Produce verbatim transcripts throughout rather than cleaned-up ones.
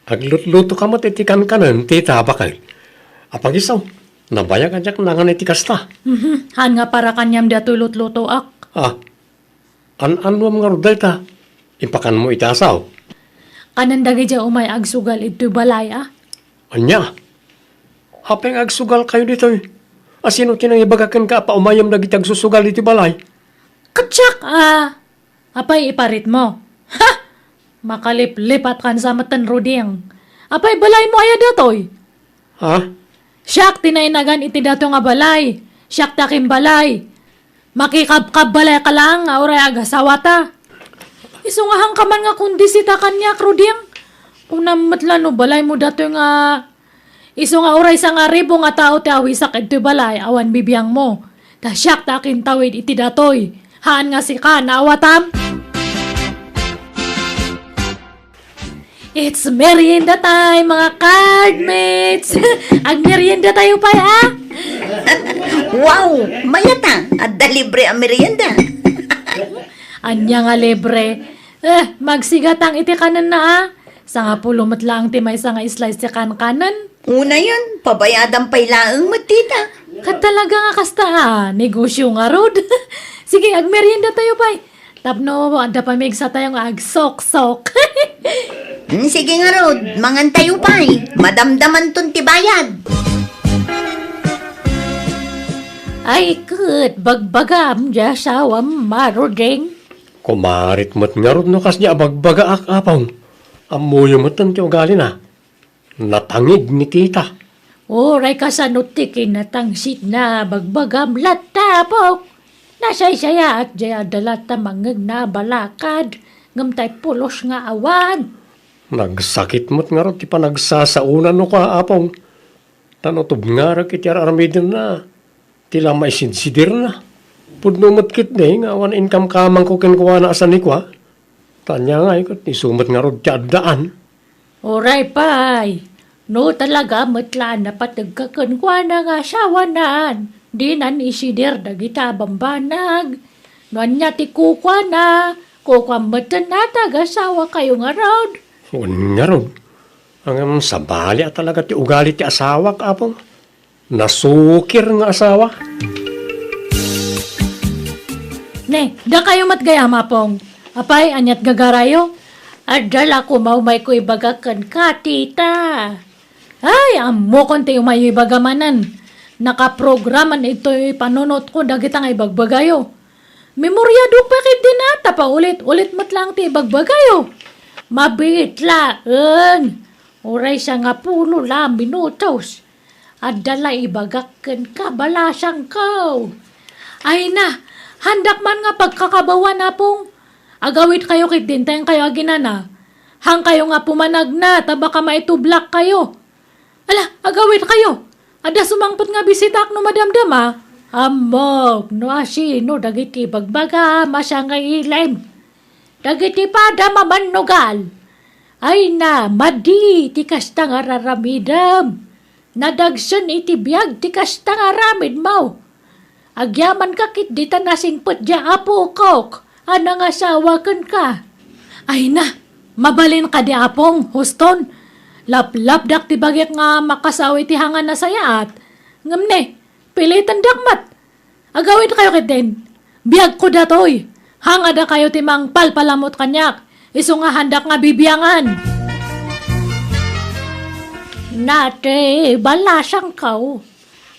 Aglutlutoka met iti kankanen, tita, baket. Apagiso, nabayag a diak nangan iti kasta. Mhm. Haan nga para kaniam datoy lutlutoak. Ah, an-annuam ngarud dayta? Ipakanmo iti asaw. Kanen dagidiay umay agsugal idtoy balay, a? Ania? Apay nga agsugalkayo ditoy? A, sino ti nangibaga kenka a paumayem dagiti agsusugal iti balay? Ket siak, a. Apay iparitmo? Ha! Makaliplipatkan sa metten, Ruding. Apay balaymo aya datoy? Ha? Siak ti nainagan iti dato nga balay. Siak ti akimbalay. Makikabkabbalayka laeng nga uray agasawata. Isu nga haanka man nga kumbisita kaniak, Ruding. Kunam met la no balaymo datoy nga isu nga uray sangaribu nga tao ti awisak idtoy balay, awan bibiangmo. Ta siak ti akintawid iti datoy. Haan nga sika, naawatam? It's merienda time, mga cardmates! Agmerienda tayo pay, a? Wow! Mayat a! Adda libre a merienda! Ania nga libre? Eh, magsigatang iti kanenna, a? Sangapulo met laeng ti maysa nga slice ti kankanen. Unayen, pabayadan pay laeng met, tita. Ket talaga nga kasta, a? Negosyo ngarud. Sige, agmerienda tayo pay. Tapno adda pamigsatayo nga agsoksok. Mm, sige ngarud, mangantayo pay. Madamdamanton ti bayad. Ay, ket bagbagam, diay asawam, a Ruding. Kumarit met ngarud no kasdiay a bagbagaak, Apong. Ammoyo metten ti ugalina. Natangig ni tita. Uray kasano ti kinatangsitna, bagbagam latta, Apok. Nasaysayaat diay adda latta mangngegna a balakad, ngem tay pulos nga awan. Nagsakit met ngarud ti panagsasaona no kua, Apong. Ta no tubngarek iti ar-aramidenna, ti la maisidsidirna. Pudno met ketdi nga awan inkamkamangko kenkuana a sanikua. Ta ania ngay ket isu met ngarud ti addaan. Uray pay, no talaga met la a napategka kenkuana nga asawanan, dinan isidir dagita a bambanag. No ania ti kukuana, kukuam metten a ti agasawakayo ngarud. Wen ngarud, ngem sabali a talaga ti ugali ti asawak, Apong. Nasukir nga asawa. Ne, dakayo met gayam, Apong. Apay, aniat gagarayo? Adda la koma umayko ibaga kenka, tita. Ay, ammokon ti umayyo ibaga manen. Nakaprograman itoy panunotko dagita nga ibagbagayo. Memoriadok pay ketdin a, ta paulit-ulit met laeng ti ibagbagayo. Mabiit laeng. Uray sangapulo la a minutos. Adda la ibagak kenka, balasangko. Ay na, haandak man nga pagkakabawan, Apong. Agawidkayo ketdin ta inkayo aginana. Haankayo nga pumanagna, ta baka maitublakkayo. Ala, agawidkayo. Adda sumangpet nga bisitaak no madamdama. Ammok no asino dagiti bagbagam a sangailim. Dagiti padam a mannugal. Ay na, madi ti kasta nga raramidem. Nadagsen iti biag ti kasta nga aramidmo. Agyamanka ketdi ta nasingpet diay apokok a nangasawa kenka. Ay na, mabalin kadi, Apong, huston. Laplapdak ti bagik nga makasao iti hangan a sayaat. Ngem ne, pilitendak met. Agawidkayo ketdin. Biagko datoy. Hang a dakayo ti mangpalpalamut kaniak. Isu nga haandak nga bibiangan. Nate, balasangko.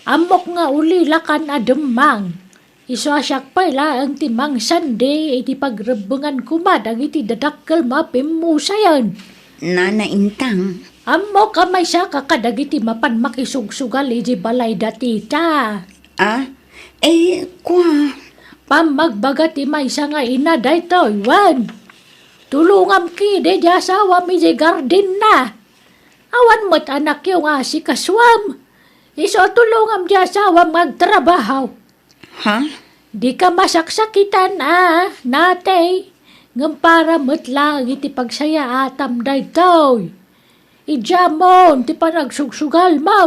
Ammok nga ulilakan a demmang. Isu a siak pay laeng ti mangsandi iti pagrebbengan koma dagiti dadakkel a pimmusayen. Nana Intang. Ammok a maysaka kadagiti mapan makisugsugal iti balay da tita. Ah? Eh, kua. Pammagbaga ti maysa nga ina daytoy, wen. Tulongam kidi diay asawam iti gardenna. Awan met anakyo nga asikasuam. Isu a tulongam diay asawam nga agtrabaho. Ha? Dika masaksakitan a, natay, ngem para met laeng iti pagsayaatam daytoy. Idiamon ti panagsugsugalmo.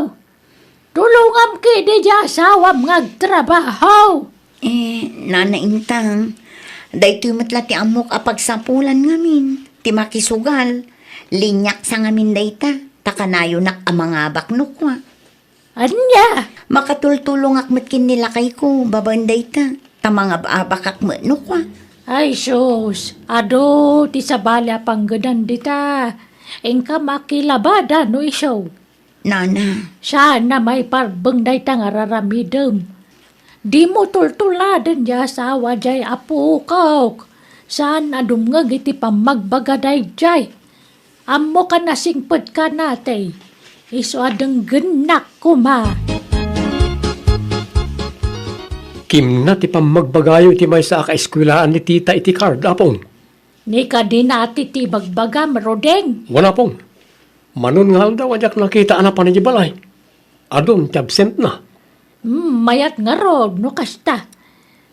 Tulongam kidi diay asawam nga agtrabaho. Eh, Nana Intang, daytoy met la ti ammok a pagsapulan ngamin, ti makisugal. Liniak sa ngamin dayta, ta kanayonak a mangabak no kua. Ania? Makatultulongak met ken ni lakayko babaen dayta, ta mangab-abakak met no kua. Ay sus, adu ti sabali a panggedan dita. Inka makilabada no isu. Nana. Saan a maiparbeng dayta nga raramidem. Dimo tultuladen ti asawa diay a pukok. Saan a dumngeg iti pammagbaga daydiay. Ammoka a singpetka nati. Isu a denggennak koma. Kimna ti pammagbagayo iti maysa a kaeskuelaan ni tita iti card, Apong. Ni kadina ti ibagbagam, Roding? Wen, Apong. Manon nga aldaw a diak nakita a napan idiay balay. Adun ti absentna. Hmm, mayat ngarud no kasta.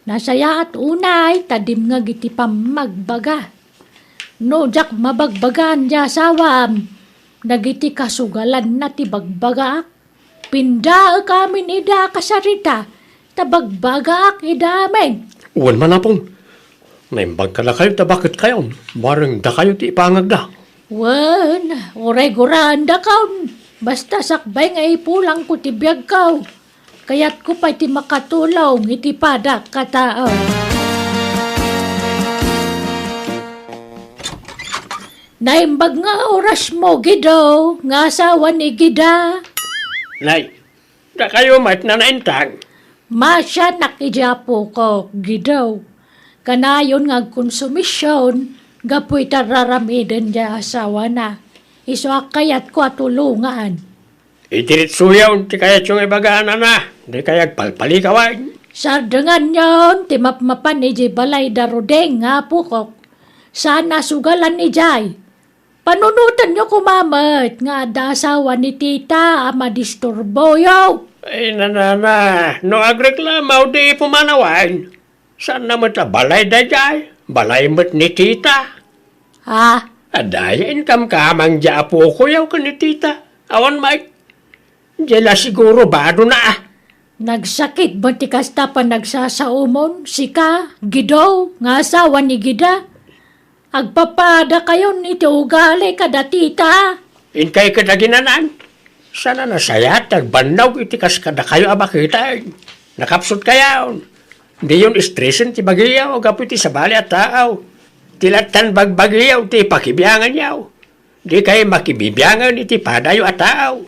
Nasayaat unay ta dimngeg iti pammagbaga. No diak mabagbagaan ti asawam, dagiti kasugalanna ti bagbagaak. Pindaek amin ida a kasarita, ta bagbagaak ida amin. Wen man, Apong. Naimbag kadakayo ta baketkayon, bareng dakayo ti ipangagda. Wen, uray guraendakon. Basta sakbay nga ipulangko ti biagko, kayatko pay ti makatulong iti padak a tao. Naimbag nga orasmo, Gido, nga asawa ni Gida. Nay, dakayo met a naintang. Masianak idiay apokok, Gido. Kanayon nga agkonsumision gapu iti ar-aramiden diay asawana. Isu a kayatko a tulongan. Idiretsoyon ti kayatyo nga ibaga, nana. Dikay agpalpalikawan. Sardenganyon ti mapmapan idiay balay da Roding nga apokok. Saan a sugalan idiay. Panunotenyo koma met nga adda asawa ni tita a madisturboyo. Ay, nanana, no agreklamaw, di pumanawan. Saan a met a balay daydiay, balay met ni tita. Ah? Adda aya inkamkamang diay apokoyo ken ni tita. Awan met. Diay la siguro badona, ah. Nagsakit met ti kasta panagsasaomon, sika, Gido, nga asawa ni Gida? Agpapadakayon iti ugali kada tita. Inkay kadagiti nanan. Saan a nasayaat ti agbannog iti kas kadakayo a baketen. Nakapsutkayon. Diyon stresen ti bagiyo gapu iti sabali a tao. Ti lattan bagbagiyo ti pakibianganyo. Dikay makibibiangen iti padayo a tao.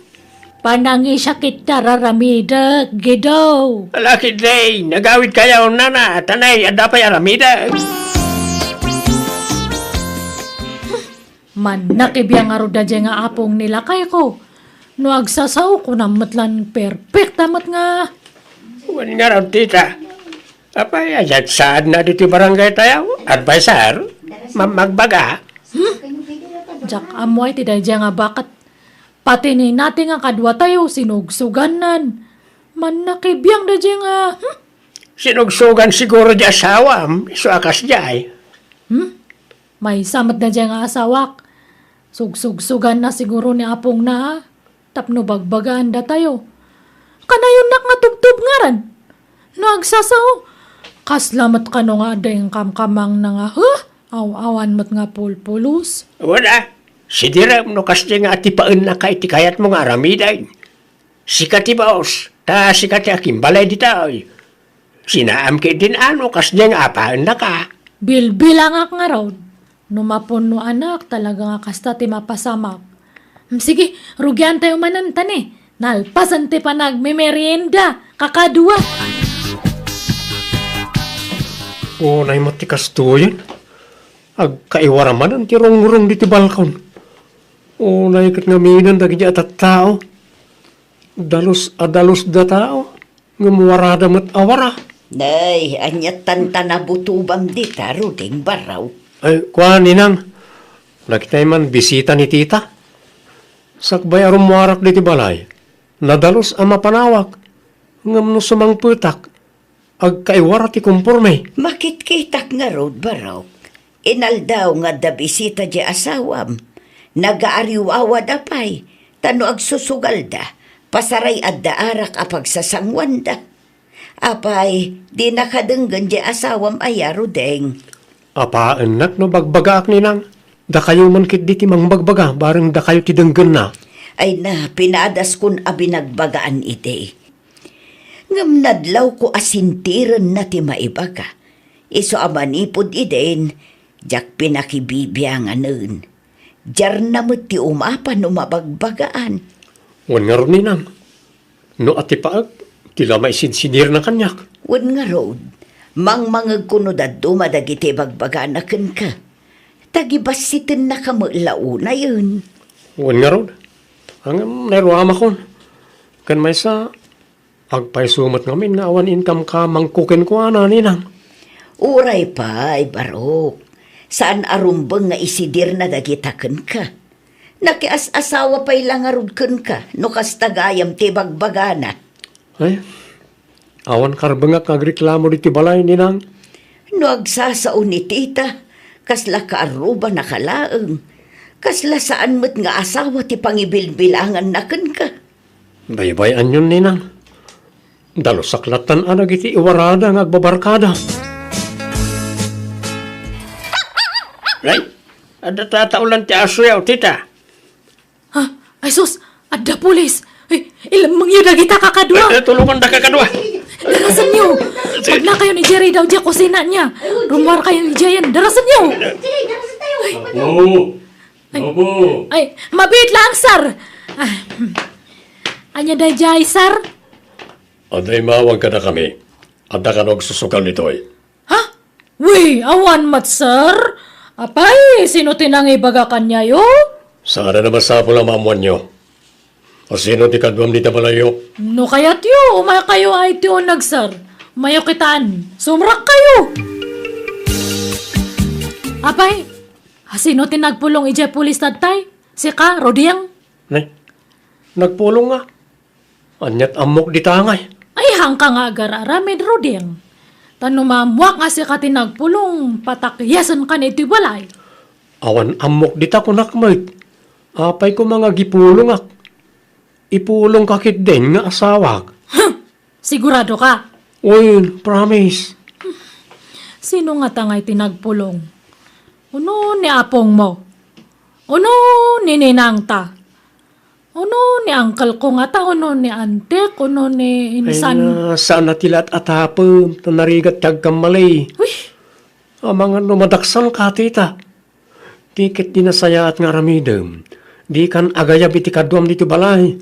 Panangisakit ti ar-, aramidek, Gido. Ala ketdi, nagawidkayo, nana, ta nay, adda pay aramidek. Mannakibiang ngarud daydiay nga apong ni lakayko. No agsasaokonam met lan perfecta met nga. Wen ngarud, tita. Apay, ania ti saadna ditoy barangaytayo? Adviser? Mam-, magbaga? Hmm? Diak ammo iti daydiay nga baket. Pati ni nati nga kaduatayo, sinugsugannan. Mannakibiang daydiay nga, hmm? Sinugsugan siguro ti asawam, isu a kasdiay. Hmm? Maysa met daydiay nga asawak. Sugsugsuganna siguro ni apongna, a? Tapno bagbagaan datayo. Kanayonnak nga tubtubngaran. No agsasao, kasla met kano nga adda inkamkamangna nga, huh? Aw-awan met nga pulpulos. Wen a, sidirem no kasdiay nga atipaennaka iti kayatmo nga aramiden. Sika ti baos, ta sika ti akimbalay ditoy. Sinaam ketdin a no kasdiay nga apaennaka. Bilbilangak ngarud. No mapunnoanak, talaga nga kasta ti mapasamak. Mm, sige, rugiantayo manen, ta ni, nalpasen ti panagmemerienda, kakadua. Unay met ti kastoyen. Agkaiwara manen ti rungrung ditoy balkon. Unay ket ngaminen dagiti a tattao. Dalus a dalus da tao, ngem warada met a wara. Nay, ania tanta nabutobam dita, Ruding Barraw? Ay, kuan, Inang. Dagitay man bisita ni tita. Sakbay a rummuarak ditoy balay, nadalus a mapanawak. Ngem no sumangpetak, agkaiwara ti komporme. Makitkitak ngarud, Barok. Inaldaw nga adda bisita diay asawam. Nagaariwawada pay, ta no agsusugalda, pasaray adda arak a pagsasanguanda. Apay, dinaka denggen diay asawam aya, Ruding? Apaennak no bagbagaak, Ninang. Dakayo man ketdi ti mangbagbaga, bareng dakayo ti denggenna. Ay na, pinadaskon a binagbagaan idi. Ngem nadlawko a sintirenna ti maibaga. Isu a manipud idin, diak pinakibibianganen. Diarna met ti umapan no mabagbagaan. Wen ngarud, ninang, no atipaek, ti la maisidsidirna kaniak. Wen ngarud, mangmangegko no dadduma dagiti bagbagana kenka. Tagibassitennaka met la unayen. Wen ngarud, ngem nairuamakon. Ken maysa, agpayso met ngamin nga awan inkamkamangko kenkuana, ninang. Uray pay, Barok. Saan a rumbeng nga isidirna dagita kenka. Nakias-asawa pay la ngarud kenka no kasta gayam ti bagbagana. Ay, awan karbengak nga agreklamo ditoy balay, ninang. No agsasao ni tita, kasla kaarubanaka laeng. Kasla saan met nga asawa ti pangibilbilanganna kenka. Baybay-anyon, ninang. Dalusak lattan a dagiti iwarada nga agbabarkada. Ay, adda tataolan ti asoyaw, tita. Ha? Ay sus, adda pulis. Ay, ilemmengyo dagita kakadua. Eh, eh, tulonganda kakadua. Darasenyo. Magnakayon idiay daw diay kusina niya. Rummuarkayon idiayen. Darasenyo. Apo. Ay, Apo. Ay, mabiit lang, sir. Ah, hmm. Ania daydiay, sir? Adda immawag kadakami. Adda kano agsusugal ditoy. Ha? Wi, awan met, sir. Apay, sino ti nangibaga kaniayo? Saan a masapul a maammoanyo. A sino ti kaduam dita balayyo? No kayatyo, umaykayo ay ti uneg, sir. Umayyo kitan. Sumrakkayo. Apay, a sino ti nagpulong idiay pulis tattay? Sika, Roding? Ne? Nagpulong nga. Ania't ammok dita ngay? Ay, haanka nga agar-aramid, Roding. Ta no maammoak nga sika ti nagpulong, patakyasenkan iti balay. Awan ammok dita, kunak met. Apay koma nga agipulongak? Ipulongka ketdin nga asawak. Huh! Sigurado ka? Wen, promise. Sino ngata ngay ti nagpulong? Uno ni apongmo? Uno ni ninangta? Uno ni uncle ko ngata, uno ni antek, uno ni insan. Ay, na, saan a ti laat a tapem, ta narigat ti agkamali. Uy! Amangan no madaksan ka, tita. Ti ket di nasayaat nga aramidem, dikan agayab iti kaduam ditoy balay.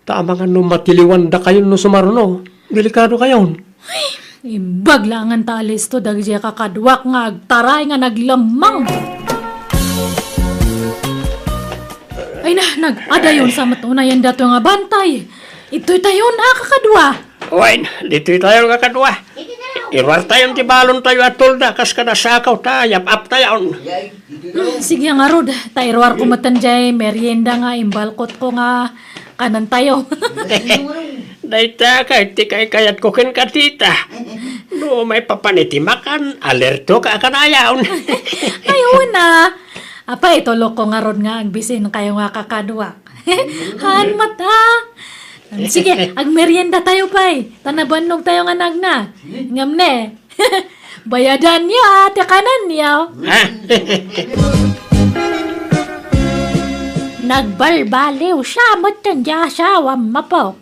Ta amangan no matiliwandakayon no sumarno, delikadokayon. Ay, imbag laengen ta alisto dagiti kakaduak nga agtaray nga naglemmeng. Ay na, nag-adayon sa met unayen dato nga bantay. Itoy tayon a kakadua. Wen, ditoy tayon a kakadua. Iruar tayon ti balon tayo a tolda, kas kada sakaw ta, yap-ap tayon. Hmm, sige ngarud, ta iruar ko metten jay merienda nga imbalkot ko nga kanen tayo. Dayta kay ti kaykayat ko ken ka, tita. No maipapan iti makan, alerto ka a kanayon. Ay, una. Apay, tulok ko ngarud nga agbisin kayo nga kakadua. Haan met, a. Sige, agmerienda tayo pay. Ta nabannog tayo nga nagna. Ngem ne, bayadan niya, ti kanan niya. Ha? Nagbalbaliw siya met ti asawam, Apok.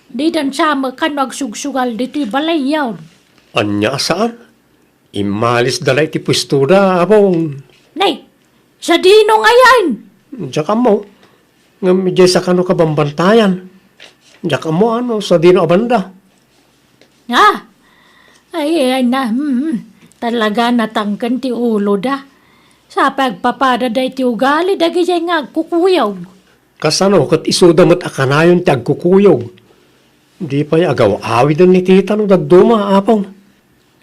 Didan sa met kano agsugsugal ditoy balayyon. Ania a saan? Immalis da la iti puestoda, Apong. Nay, sadino ngayen? Diak ammo. Ngem idiay sa kano kabambantayan. Diak ammo ano, sadino a banda. Ah! Ay, ay na, hmm, hmm. Talaga natangken ti uloda. Sa pagpapada da iti ugali, dagiti nga agkukuyog. Kasano ket isuda met a kanayon ti agkukuyog? Di pay agaw-awiden ni tita no dadduma, Apong.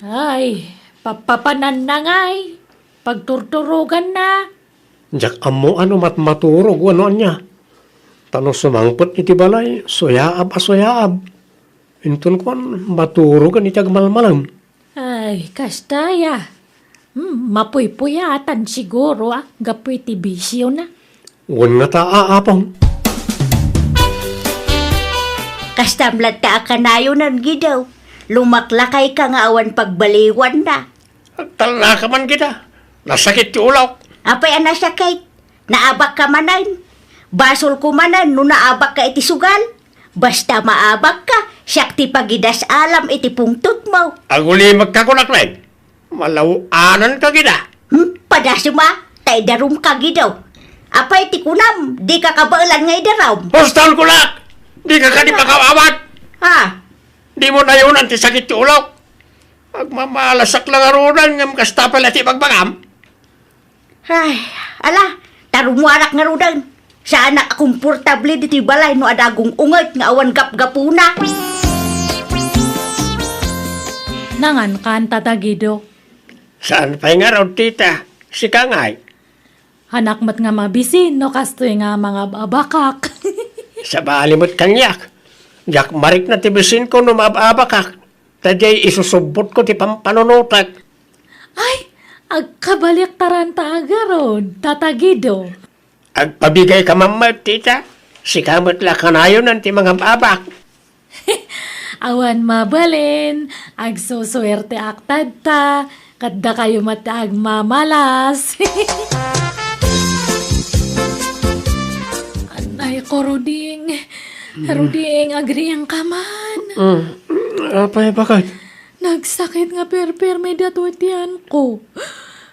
Ay, papapananna ngay, pagturturoganna. Diak ammo ano matmaturog wenno ania. Ta no sumangpet iti balay, suyaab a suyaab. Inton kuan, maturogen iti agmalmalem. Ay, kasta ya. Hmm, mapuypuyatan siguro, a, gapu iti bisiona. Wen ngata, a, Apong. Kastam latta a kanayonan, Gidaw. Lumaklakayka nga awan pagbaliwanna. Agtallaka man kita. Nasakit ti ulawk. Apay a nasiakit? Naabakka manen? Basolko manen no naabakka iti sugal? Basta maabakka, siak ti pagidas-alam iti pungtotmo. Agulimekka kunak, Ren. Malaw-ananka gida. Hmm? Padasem a, ta idarumka gida. Apay ti kunam, dika kabaelan nga idarum? Hustaon kunak! Dika kadi makaawat! Ha? Dimo nayonan ti sakit ti ulok. Agmamalasak la ngaruden ngem kasta pay la ti ibagbagam. Ay, ala, tarumuarak ngaruden. Saanak a komportable ditoy balay no adda agung-unget nga awan gapgapuna. Nangankan, Tata Guido. Saan pay ngarud, tita? Sika ngay? Anak met nga mabisin no kastoy nga mangab-abakak. Sabali met kaniak. Diak marikna ti bisinko no maab-abakak. Ta diay isusubbotko ti pampanunotek. Ay, agkabaliktaranta ngarud, Tata Guido. Agpabigayka man met, tita. Sika met la kanayonan ti mangab-abak. Awan mabalin, agsusuerteak tatta, ket dakayo met ti agmamalas. Anay ko, Ruding. Ruding, agriingka man. Mm. Apay, baket? Nagsakit nga perpermi datoy tianko.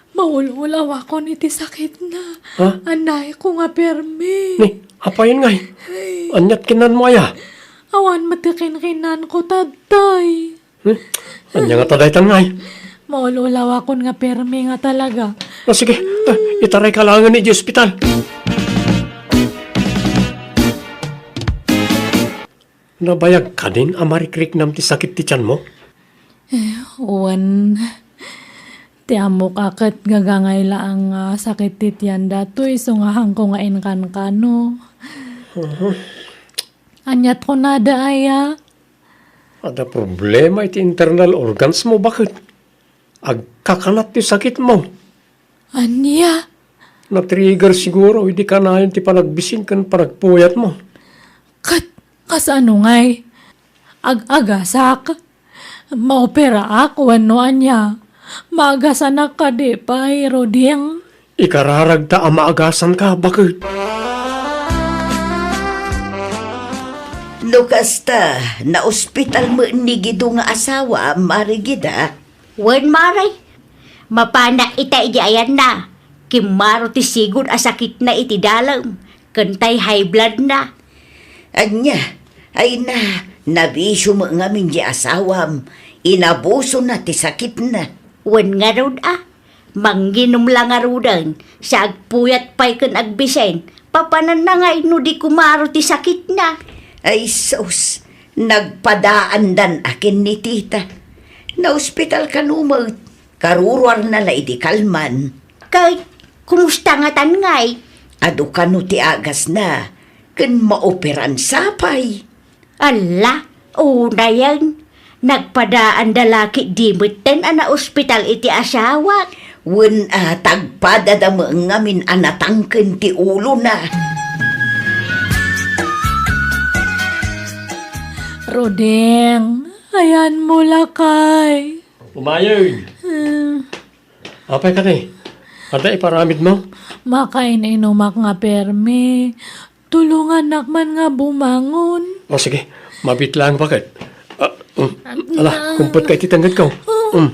Maul-ulawakon iti sakitna. Ha? Anay ko nga permi. Ni, apayen ngay? Ay. Aniat kinanmo aya? Awan met ti kinkinanko, Tatay. Hmm? Ania ngata daytan ngay? Maul-ulawakon nga permi nga talaga. Ah, sige, ah, itarayka laengen iti ospital. Nabayag kadin a marikriknam ti sakit ti tianmo? Eh, wen, ti ammok a ket gagangay laeng nga sakit ti tian datoy, isu nga haanko nga inkankano. Mhm. Aniat kunada aya? Adda problema iti internal organs mo, baket? Agkakanat ti sakitmo. Ania? Na-trigger siguro idi kanayon ti panagbisin ken panagpuyatmo. Ket kasano ngay? Ag-agasak? Maoperaak wenno ania? Maagasanak kadi pay, Ruding? Ikararagta a maagasanka, baket. No kasta, naospital met ni Guido nga asawaam, Mari Gida? Wen, Mari. Mapanak ita idi ayanna. Kimmaro ti sigud a sakitna iti dalem, ken tay high bloodna. Ania? Ay na, nabisio met ngamin di asawam. Inabusona ti sakitna. Wen ngarud a, manginom la ngaruden, sa agpuyat pay ken agbisin, papananna ngay no di kumaro ti sakitna. Ay sus, nagpadaandan a ken ni tita. Naospital kano met, karuruarna la idi kalman. Ket kumusta ngatan ngay? Adu kano ti agasna, ken maoperan sa pay. Alla, unayen, nagpadaanda la ketdi metten a naospital iti asawak. Wen a, tagpadada met ngamin a natangken ti ulona. Roding, ayanmo lakay. Umayen. Hmm. Apay kadi? Adda iparamidmo? Makain-inumak nga permi. Tulongannak man nga bumangon. O, sige. Mabiit laeng, baket. Ah, mm. Ala, kumpetka iti tengngedko. Mm.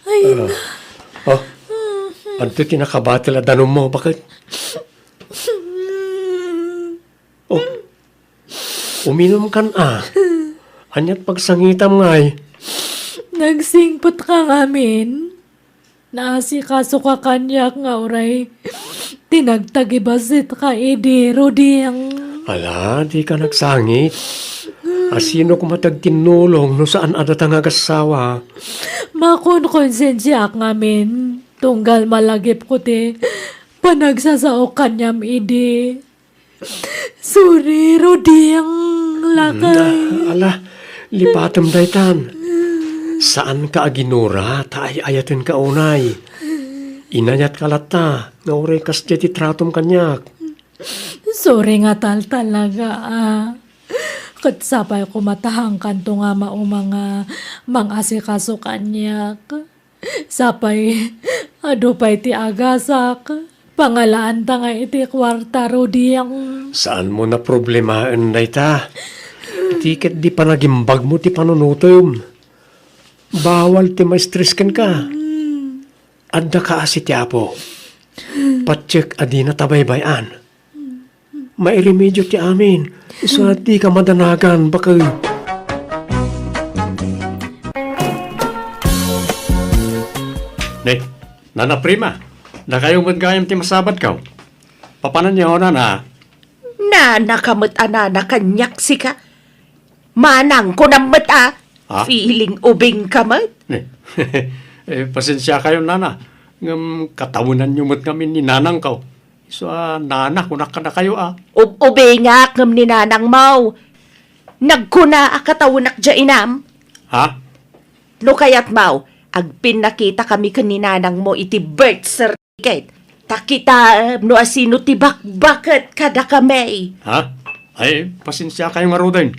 Ay, ah. Oh. Adtoy ti nakabatel a danummo, baket? Oh. Uminumkan a. Aniat pagsangitam ngay? Nagsingpetka ngamin. Naasikasoka kaniak nga uray ti nagtagibasitka idi, Roding. Ala, dika nagsangit. Asino koma ti agtinnulong no saan a datang nga agassawa? Makonkonsensiaak ngamin, tunggal malagipko ti panagsasaok kaniam idi. Sorry, Roding, lakay. Mm, ala, lipatem daytan. Saanka a ginura ta ay-ayatenka unay. Inayatka latta nga uray kasdiay ti tratom kaniak. Sorry nga tal talaga, a. Ket sapay koma ta haankanto nga mauma nga mangasikaso kaniak. Sapay, Adu pay ti agasak. Pangalaanta nga iti kuarta, Ruding. Saanmo a problemaen dayta. Iti ket di panagimbagmo ti panunutem. Bawal ti ma-stress kenka. Adda kaasi ti Apo. Patiek a dina tabaybay-an. Mairemedio ti amin. Isu a dika madanagan, baket. Ne, Nana Prima, dakayo met gayam ti masabatko. Papananyo, Nana? Nanaka met a nana kaniak sika. Manang, kunam met a. Ha? Feeling ubing ka met. Eh, eh, pasensiakayo, Nana. Ngem katawenanyo met ngamin ni Nanangko. Isu a, Nana, kunak kadakayo a. Ub-, ubingak ngem ni Nanangmo. Nagkuna a katawenak dia inam. Ha? No kayatmo, agpinnakitakami ken ni Nanangmo iti birth cer- Ket, ta kitaem no asino ti bakbaket kadakami. Ha? Ay, pasensiakayo ngaruden.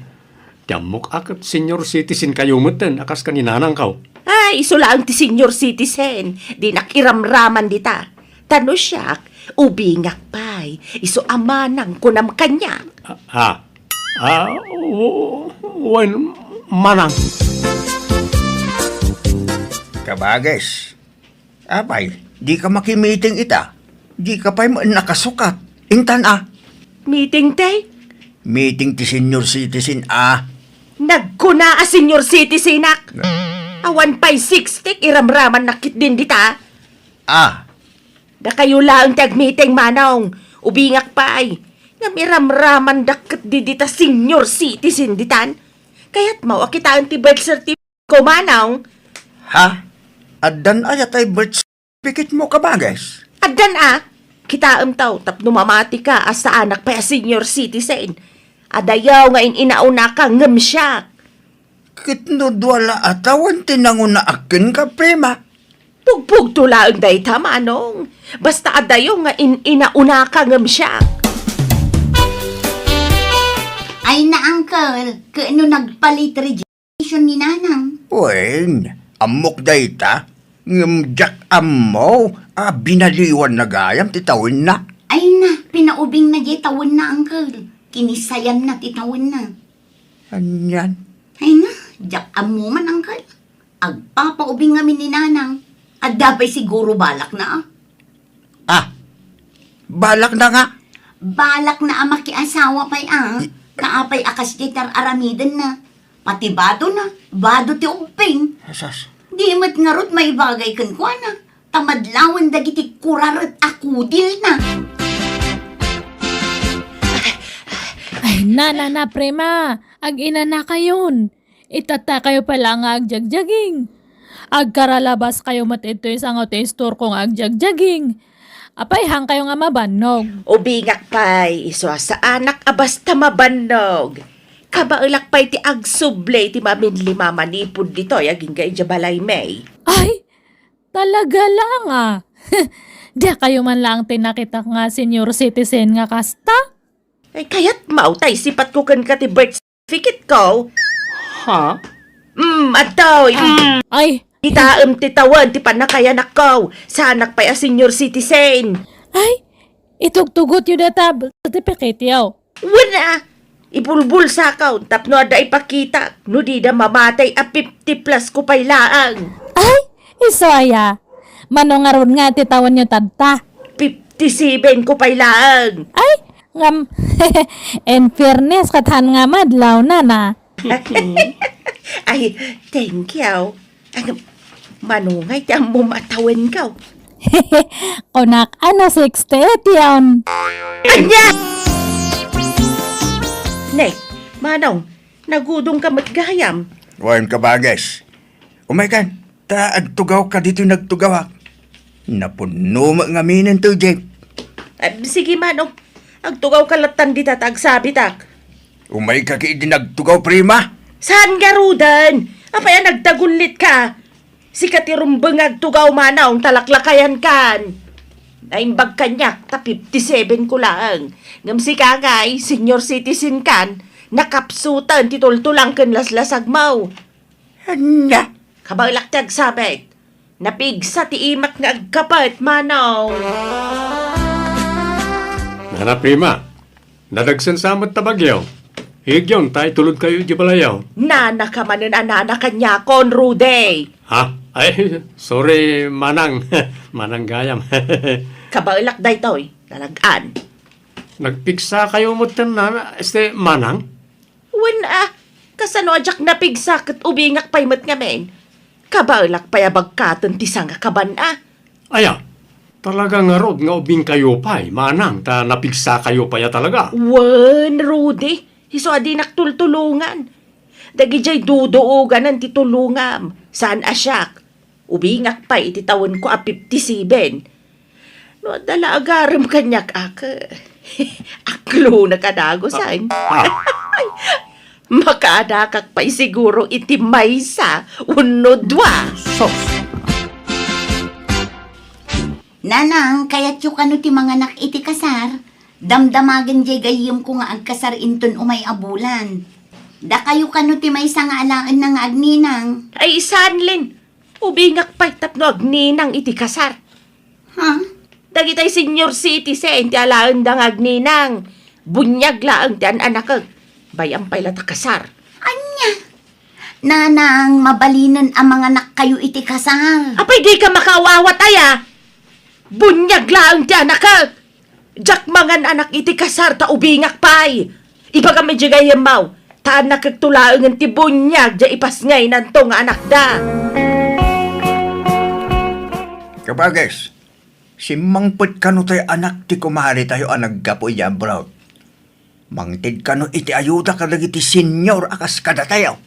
Ti ammok a ket senior citizen kayo metten a kas ken ni Nanangko. Ay, isu laeng ti senior citizen. Dinak iramraman dita. Ta no siak, ubingak pay. Isu a manang kunam kaniak. Ah, ha? Ah, w-, wen, manang. Kabages, Apay, dika makimiting ita. Dika pay met nakasukat. Intan a. Meeting ti? Meeting ti senior citizen a. Nagkuna a senior citizenak. Awan pay sixty, iramramannak ketdin dita. Ah. Dakayo laeng ti agmeeting, Manong. Ubingak pay. Ngem iramramandak ketdi dita senior citizen ditan. Kayatmo a kitaen ti birth certificate ko, Manong? Ha? Addan aya tay birth certificate mo, Kabages? Addan a. Kitaem taw, tapno mamatika a saanak pay a senior citizen. Adayo nga in-inaunaka ngem siak. Ket no dua la a tawen ti nangunaak kenka, Prima? Pugbugto laeng dayta, Manong. Basta adayo nga in-inaunaka ngem siak. Ay na, Uncle, ket no nagpalit resignation ni Nanang? Wen, ammok dayta, ngem diak ammo a binaliwanna gayam ti tawenna. Ay na, pinaubingna diay tawenna, Uncle. Kinisayanna ti tawenna. Anian? Ay na, diak ammo man, Uncle. Agpapaubing ngamin ni Nanang. Adda pay siguro balakna, a. Ah, balakna nga? Balakna a makiasawa pay, a. I- Ta apay a kasdiay ti ar-aramidenna. Pati badona, bado ti ubbing. Asas. Di met ngarud maibagay kenkuana. Ta madlawen dagiti kuraret a kudilna. Ay, na, na, na, Prima. Ag-inanakayon. Itatakayo pay la nga agjagjaging. Agkaralabaskayo met ditoy sango ti istorko nga agjagjaging. Apay, haankayo nga mabannog? Ubingak pay, isu a saanak a basta mabannog. Kabaelak pay ti agsubli iti maminli mamanipud ditoy agingga idiay balaymi. Ay, talaga laeng a. Diakayo man laeng ti nakitak nga senior citizen nga kasta? Ay, kayatmo tay sipatko kenka ti birth certificate ko. Ha? Mm, adtoy. Mm. Ay. Kitaem ti tawen ti pannakayanakko. Saanak pay a senior citizen. Ay, itugtugotyo dayta birth certificate-yo. Wen a, ibulbulsakon tapno adda ipakitak no dida mamatay a fifty plus ko pay laeng. Ay, isu aya. Mano ngarud nga ti tawenyo tatta? Fifty-seven ko pay laeng. Ay, ngem, in fairness, ket haan nga madlaw, nana. Ay, thank you. Ay, manungay ti ammom a tawenko? Kunak, ano, sixty-eight yon. Ania? Ne, Manong, nagudongka met gayam. Wen, Kabages. Umaykan, ta agtugawka ditoy nagtugawak. Napunno met ngaminen toy jeep. Ah, sige, Manong. Agtugawka lattan dita ta agsabitak. Umayka ketdi nagtugaw, Prima. Saan ngaruden? Apay a nagtagullitka? Sika ti rumbeng nga agtugaw, Manong, ta laklakayankan. Naimbag kaniak ta fifty-seven ko laeng. Ngem sika ngay, senior citizen kan, nakapsuten ti tultulang ken laslasagmo. Ania? Kabaelak ti agsabit. Napigsa ti imak nga agkapet, Manong. Nana Prima, nadagsen sa met ta bagyo. Igyon ta itulodkayo idiay balayo. Nana ka manen a nana kaniakon, Rudy. Ha? Ay, sorry, Manang. Manang gayam. Kabaelak daytoy, talagan. Nagpigsakayo metten, Nana, este, Manang? Wen a, kasano a diak napigsa ket ubingak pay met ngamin? Kabaelak pay a bagkaten ti sangakaban a. Aya, talaga ngarud nga ubingkayo pay, Manang, ta napigsakayo pay a talaga. Wen, Rudy, isu a dinak tultulongan. Dagidiay duduoganan ti tulongam, saan a siak. Ubingak pay iti tawenko a fifty-seven. No adda la agarem kaniak a, ke, aklonak a dagusan. Ah, ah. Makaadakak pay siguro iti maysa wenno dua. Sus! Nanang, kayatyo kano ti manganak iti kasar? Damdamagen diay gayyemko nga agkasar inton umay a bulan. Dakayo kano ti maysa nga alaenna nga agninang? Ay, saan, Len. Ubingak pay tapno agninang iti kasar. Ha? Dagitay senior citizen ti alaenda nga agninang. Buniag laeng ti an-anakek. Bay-am pay la ta kasar. Ania? Nanang, mabalinen a manganakkayo iti kasar. Apay, dika makaaw-awat aya? Buniag laeng ti anakek. Diak mangan-anak iti kasar ta ubingak pay. Ibagam idiay gayyemmo, ta annakekto laengen ti buniag diay ipasngaynanto nga anakda. Kabages, simmangpet kano tay anak ti kumaretayo a naggapu idiay abroad? Mangted kano iti ayuda kadagiti senior a kas kadatayo?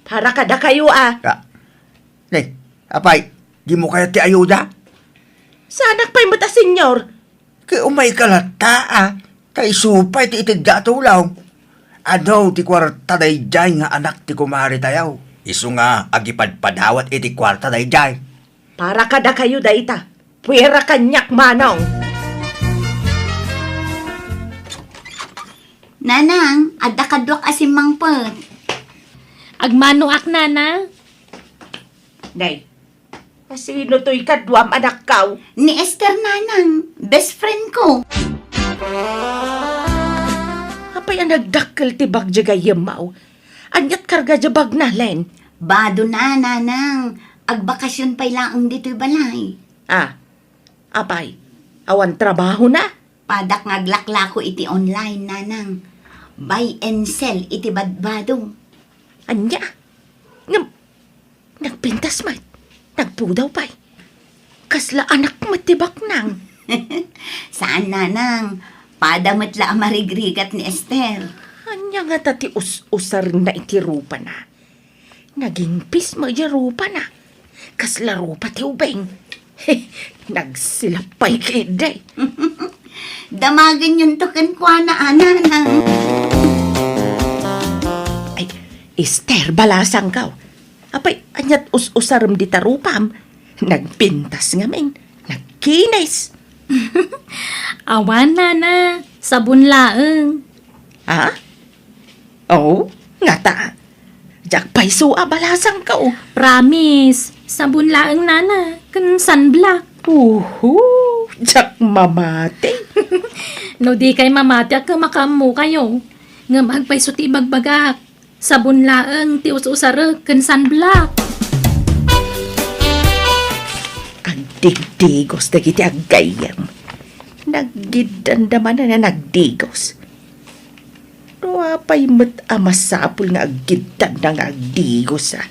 Para kadakayo a. Ka-, ne, apay, dimo kayat ti ayuda? Saanak pay met a senior. Ket umayka latta a, ta isu pay ti itedda a tulong. Adu ti kuarta daydiay nga anak ti kumaretayo. Isu nga agipadpadawat iti kuarta daydiay. Para kadakayo dayta. Puera kaniak, Manong. Nanang, adda kaduak a simmangpet. Agmanoak, Nana. Nay, a sino toy kaduam, anakko? Ni Esther, Nanang, best friend ko. Apay a nagdakkel ti bag diay gayyemmo? Aniat karga diay bagna, Len? Bado na, Nanang. Agbakasyon pay laeng ditoy balay. Ah, apay, awan trabahona? Padak nga aglaklako iti online, Nanang. Buy and sell iti badbado. Ania? Ngem, nagpintas met. Nagpudaw pay. Kasla anak met ti baknang. Saan, Nanang. Pada met la a marigrigat ni Esther. Ania ngata ti us-usarenna iti rupana? Nagingpis met diay rupana. Kasla rupa ti ubing. Nagsilap pay ketdi. Damagenyonto kenkuana, Nanang. Ay, Esther, balasangko. Apay, aniat us-usarem dita rupam? Nagpintas ngamin. Nagkinis. Awan, Nana. Sabon laeng. Ha? Oh, ngata. Diak pay su a balasangko. Promise. Sabon laeng, Nana. Ken sunblock. Uhu, diak mamati. No dikay mamati, agka makaammokayo. Ngem agpayso ti ibagbagak. Sabon laeng ti us-usarek ken sunblock. Agdigdigos dagiti aggayyem. Naggiddanda manen a nagdigos. No apay met a masapul nga aggiddanda nga agdigos, a?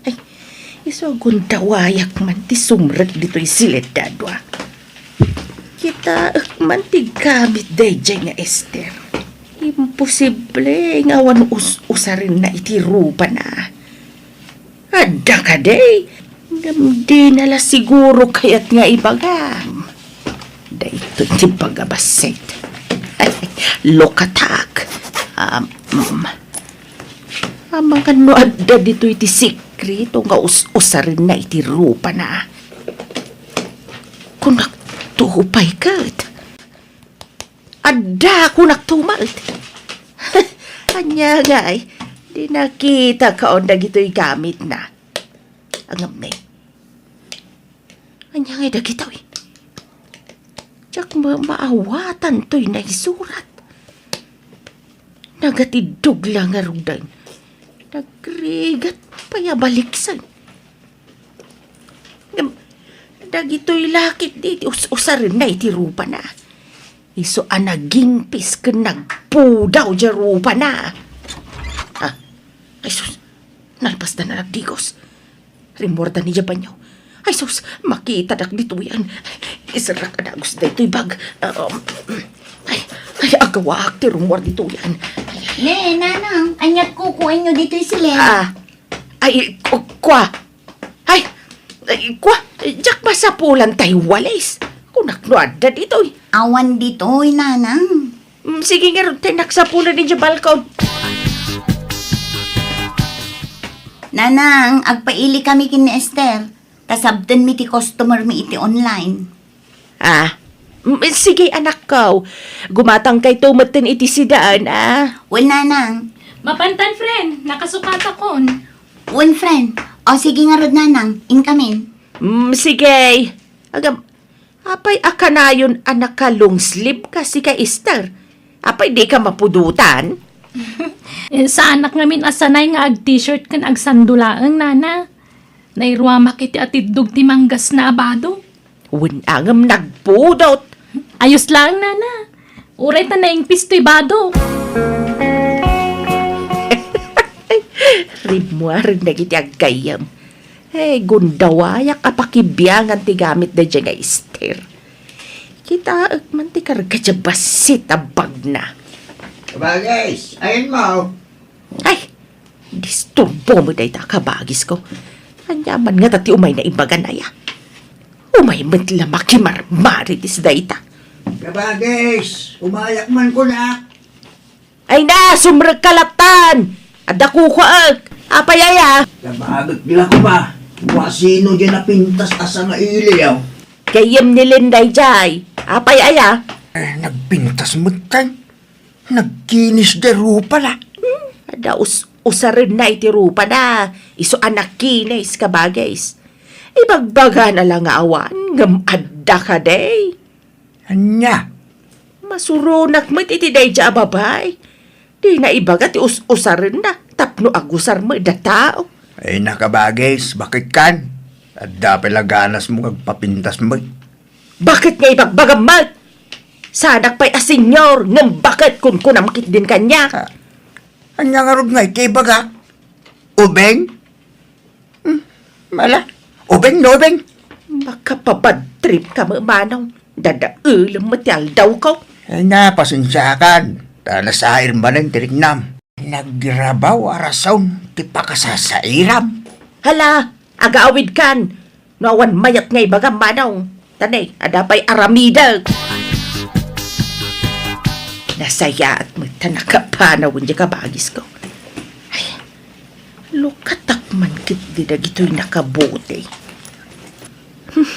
Ay, isu a gundawayak man ti sumrek ditoy sileddad, a. Kitaek man ti gamit daydiay nga Esther. Imposible nga awan us-usarenna iti rupana. Adda kadi, ngem dina la siguro kayat nga ibagam. Daytoy ti baga bassit. Look attack. Um, amangan no adda ditoy ti sikreto nga us-usarenna iti rupana. Kunakto pay ket. Adda, kunakto met. Ania ngay, di nakitakaon dagitoy gamitna. Ngem ne, Ania ngay dagitoy? Diak ma-, maawatan toy naisurat. Nagatiddog la ngaruden. Nagrigat pay a baliksen. Ngem, dagitoy la ketdi ti us-usarenna iti rupana. Isu a nagingpis ken nagpudaw diay rupana. Ah, ay sus, nalpasda a nagdigos. Rimmuarda idiay banio. Ay sus, makitadak ditoyen. Iserrak a dagus daytoy bag. Um, ay, ay, agawaak ti rummuar ditoyen. Ay, ay. Ne, nanang, aniat kukuenyo ditoy silen? Ah, ay, ku-, kua. Ay, ay, kua, diak masapulan tay walis. Kunak no adda ditoy. Awan ditoy, nanang. Mm, sige ngarud, tay naksapulan idiay balkon. Nanang, agpaili kami ken ni Esther. Ta sabtenmi ti customer mi iti online. Ah, mm, sige, anakko. Gumatangkayto metten iti sidaen, ah. Wen, nanang. Mapantan, friend. Nakasukatakon. Wen, friend. O, sige ngarud, nanang. Inkamin. Mm, sige. Agam, Apay a kanayon a naka-long sleeve ka, sika, Esther? Apay dika mapudotan? Eh, saanak ngamin a sanay nga ag-t-shirt ken agsando laeng, nana. Nairuamak iti atiddog ti manggasna a bado. Wen a ngem nagpudot. Ayos laeng, nana. Uray ta naingpis toy bado. Rimmuaren dagiti aggayyem. Eh, gundawayak a pakibiangan ti gamit daydiay nga Esther. Kitaek man ti karga diay bassit a bagna. Kabagis, ayanmo. Ay, disturbo met dayta, kabagisko. Ania man ngata ti umayna ibagan aya? Umay met la makimarmarites dayta. Kabagis, umayak man kunak. Ay na, sumrekka lattan! Adda kukuaek! Apay aya? Kabagik la ko ba? Kua sino diay napintas a sangailiw? Gayyem ni Len daydiay. Apay aya? Eh, nagpintas metten. Nagkinis diay rupana. Hmm, adda us-, usarenna iti rupana. Isu a nakinis, kabagis. Ibagbagana la nga awan, ngem adda kadi. Ania? Masuronak met iti daydiay a babai. Dina ibaga ti us-usarenna tapno agusar met da tao. Ay, nakabagis, bakit kan? Adda pay la ganasmo nga agpapintas met. Bakit nga ibagbagam met? Saanak pay a senior, ngem bakit kunkunam ketdin kaniak? Ah, ania ngarud nga iti ibaga? Ubing? Hmm, mala. Ubing no ubing. Makapabad trip ka met, manong. Dadaelem met ti aldawko. Ay na, pasensiakan. Ta nasair manen ti riknam. Nagrabaw a rason ti pakasasairam. Hala, agaawidkan. No awan mayat nga ibagam, manong. Ta ne, adda pay aramidek. Nasayaat met ta nakapanawen diay kabagisko. Ay, lukatak man ketdi dagitoy nakabuti. Hmm,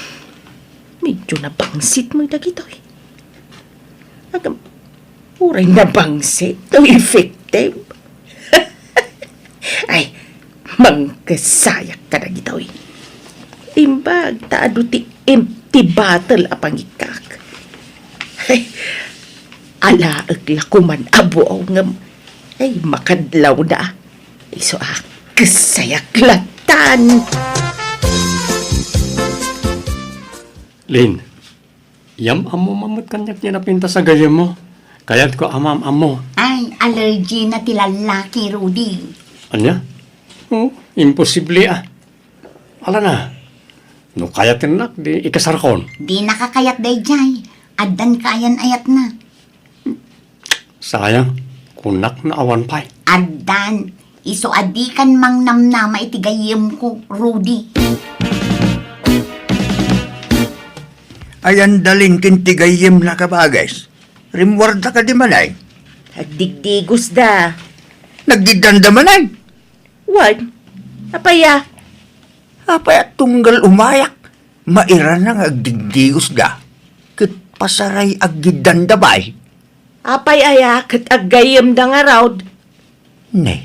medyo nabangsit met dagitoy. Agam, uray nabangsit, no effective. Ay, mangkesayak kadagitoy. Imbag ta adu ti empty bottle a pangikkak. Ay, alaek la koman a buaw ngem, ay, makadlawna. Isu a kesayak lattan. Lin, Yam-ammo man met kaniak ti napintas a gayyemmo. Kayatko a maam-ammo. Ay, allergy na ti lallaki, Rudy. Ania? Oh, imposible a. Ala na. No kayatennak, di ikasarakon. Dinaka kayat daydiay. Addan kaayan-ayatna. Sayang, kunak no awan pay. Addan, isu a dikan mangnamnama iti gayyemko, Rudy. Ayan dalin ken ti gayyemna, kabages. Rimmuarda kadi manen? Agdigdigosda. Naggiddanda manen? Wen, apay a? Apay a tunggal umayak, mairana nga agdigdigosda, ket pasaray aggiddanda pay? Apay aya ket aggayyemda ngarud? Ne,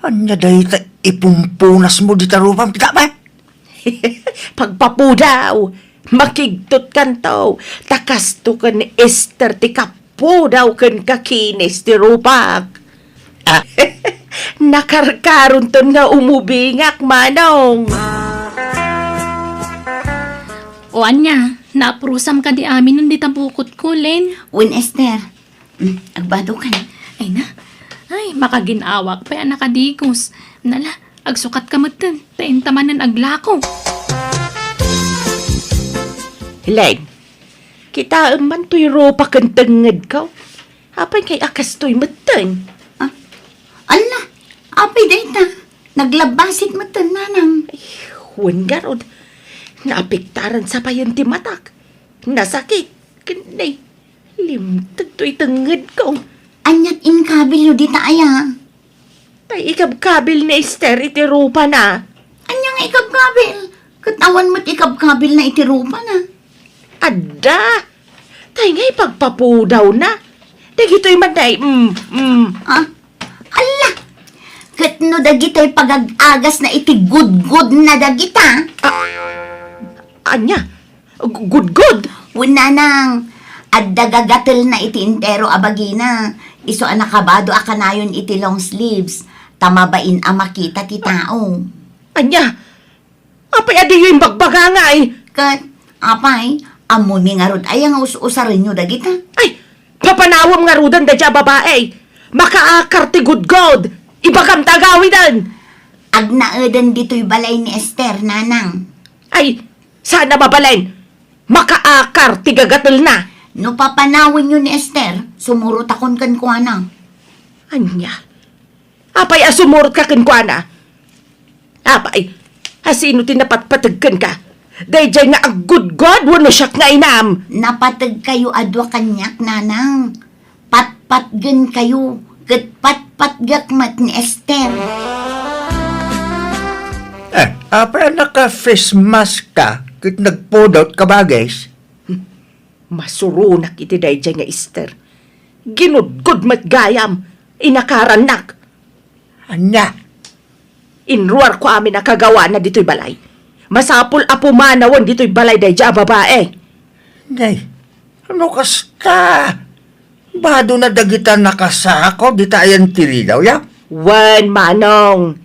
ania dayta ipumpunasmo dita rupam, kita pay? pagpapudaw. Makigtotkanto, ta kasto ken Ester ti kappudaw ken kakinis ti rupak. Ah. Nakarkaronton nga umubingak, Manong. O ania, naprusam kadi amin dita bukotko, Len? Wen, Ester. Mm, agbado ka na. Ay na. Ay, makagin-awak pay a nakadigos. Nala, agsukat ka metten, ta inta manen aglako. Len, kitaem man toy rupak ken tengngedko. Apay ngay a kastoy metten? Ah, ala, apay dayta? Naglabbasit metten, Nanang. Ay, wen ngarud. Naapektaran sa payen ti matak. Nasakit. Ken nay, limteg toy tengngedko. Aniat inkabilyo dita aya? Tay ikabkabil ni Ester iti rupana. Ania nga ikabkabil? Ket awan met ikabkabilna iti rupana. Adda! Tay nga ipagpapudawna. Dagitoy man tay, mm, mm. Ah, ala! Ket no dagitoy pagag-agasna iti gudgodna dagita? Ah, ania? Gu-, gudgod? Wen, Nanang, adda gagatelna iti entero a bagina. Isu a nakabado a kanayon iti long sleeves, ta mabain a makita ti tao. Ania? Apay a diyo imbagbaga ngay? Ket, apay, ammomi ngarud aya nga us-usarenyo dagita? Ay, papanawem ngaruden daydiay a babai. Makaakar ti gudgod. Ibagam ta agawiden. Agnaeden ditoy balay ni Ester, Nanang. Ay, saan a mabalin? Makaakar ti gagatelna. No papanawenyo ni Ester, sumurotakon kenkuana. Ania? Apay a sumurotka kenkuana? Apay, asino ti napatpateg kenka? Daydiay nga aggudgod wenno siak nga inam? Napategkayo a dua kaniak, Nanang. Patpatgenkayo, ket patpatgek met ni Ester. Eh, apay a naka-face mask ka ket nagpudot ka, Bagis? Masuronak iti daydiay nga Ester. Ginudgod met gayam, inakarannak. Ania? Inruarko amin a kagawana ditoy balay. Masapul a pumanawen ditoy balay daydiay a babai. Nay, ano kasta? Bado na dagita nakasako dita ayan ti ridaw, ya? Wen, Manong.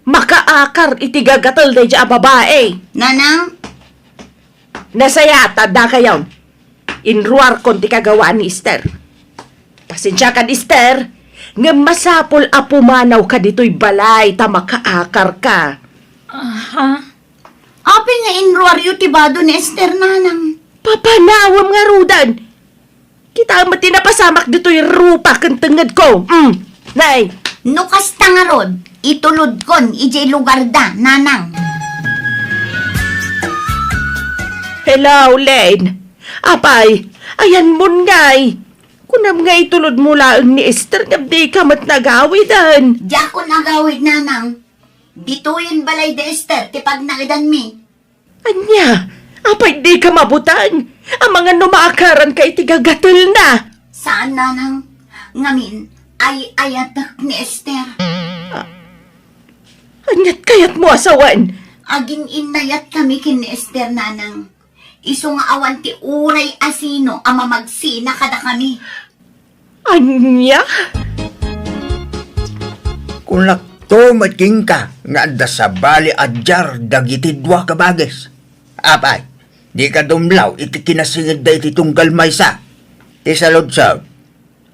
Makaakar iti gagatel daydiay a babai. Nanang? Nasayaat, adda kayon. Inruarkon ti kagawaan ni Ester. Pasensiakan, Ester, ngem masapul a pumanawka ditoy balay ta makaakarka. Aha? Apay nga inruaryo ti bado ni Ester, Nanang? Papanawem ngaruden. Kitaem met ti napasamak ditoy rupak ken tengngedko. Mm. Nay. No kasta ngarud, itulodkon idiay lugarda, Nanang. Hello, Len. Apay, ayanmon ngay. Kunam nga itulodmo laeng ni Ester ngem dika met nagawiden. Diakon agawid, Nanang. Ditoyen balay da Ester ti pagnaedanmi. Ania? Apay dika mabuteng? Amangan no maakaranka iti gagatelna. Saan, Nanang. Ngamin, ay-ayatek ni Ester. Ah, aniat kayatmo a sawen? Agin-innayatkami ken ni Ester, Nanang. Isu nga awan ti uray a sino a mamagsina kadakami. Ania? Kunakto met kenka nga adda sabali a diar dagiti dua ka Bagis. Apay, dika dumlaw iti kinasingedda iti tunggal maysa. Ti saludsod,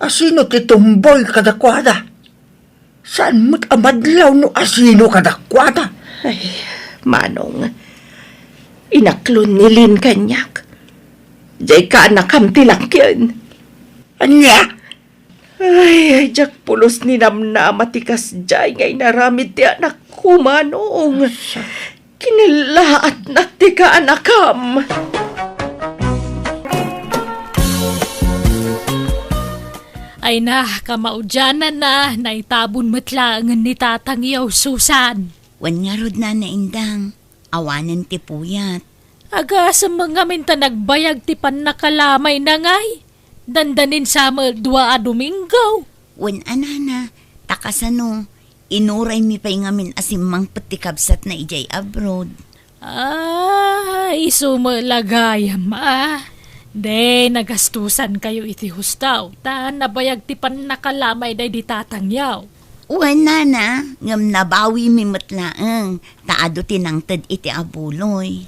asino ti tumboy kadakuada? Saan met a madlaw no asino kadakuada? Ay, Manong, inaklon ni Lin kaniak. Diay kaanakam ti lakkien. Ania? Ay, ay, diak pulos ninamnama ti kasdiay nga inaramid ti anakko, Manong. Kinallaatnak ti kaanakam. Ay na, kamaudiananna, naitabon met laengen ni Tatang Susan. Wen ngarud, Nana Indang, awanen ti puyat. Agasem ngamin ta nagbayag ti pannakalamayna ngay. Dandanin sa met dua a Domingo. Wen a, Nana, ta kasano, inuraymi pay ngamin a simmangpet ti kabsatna idiay abroad. Ah, isu met la gayam, a. Di, nagastusankayo iti husto, ta nabayag ti pannakalamay daydi tatangyo. Wen, nana, ngem nabawimi met laeng, ta adu ti nangted iti abuloy.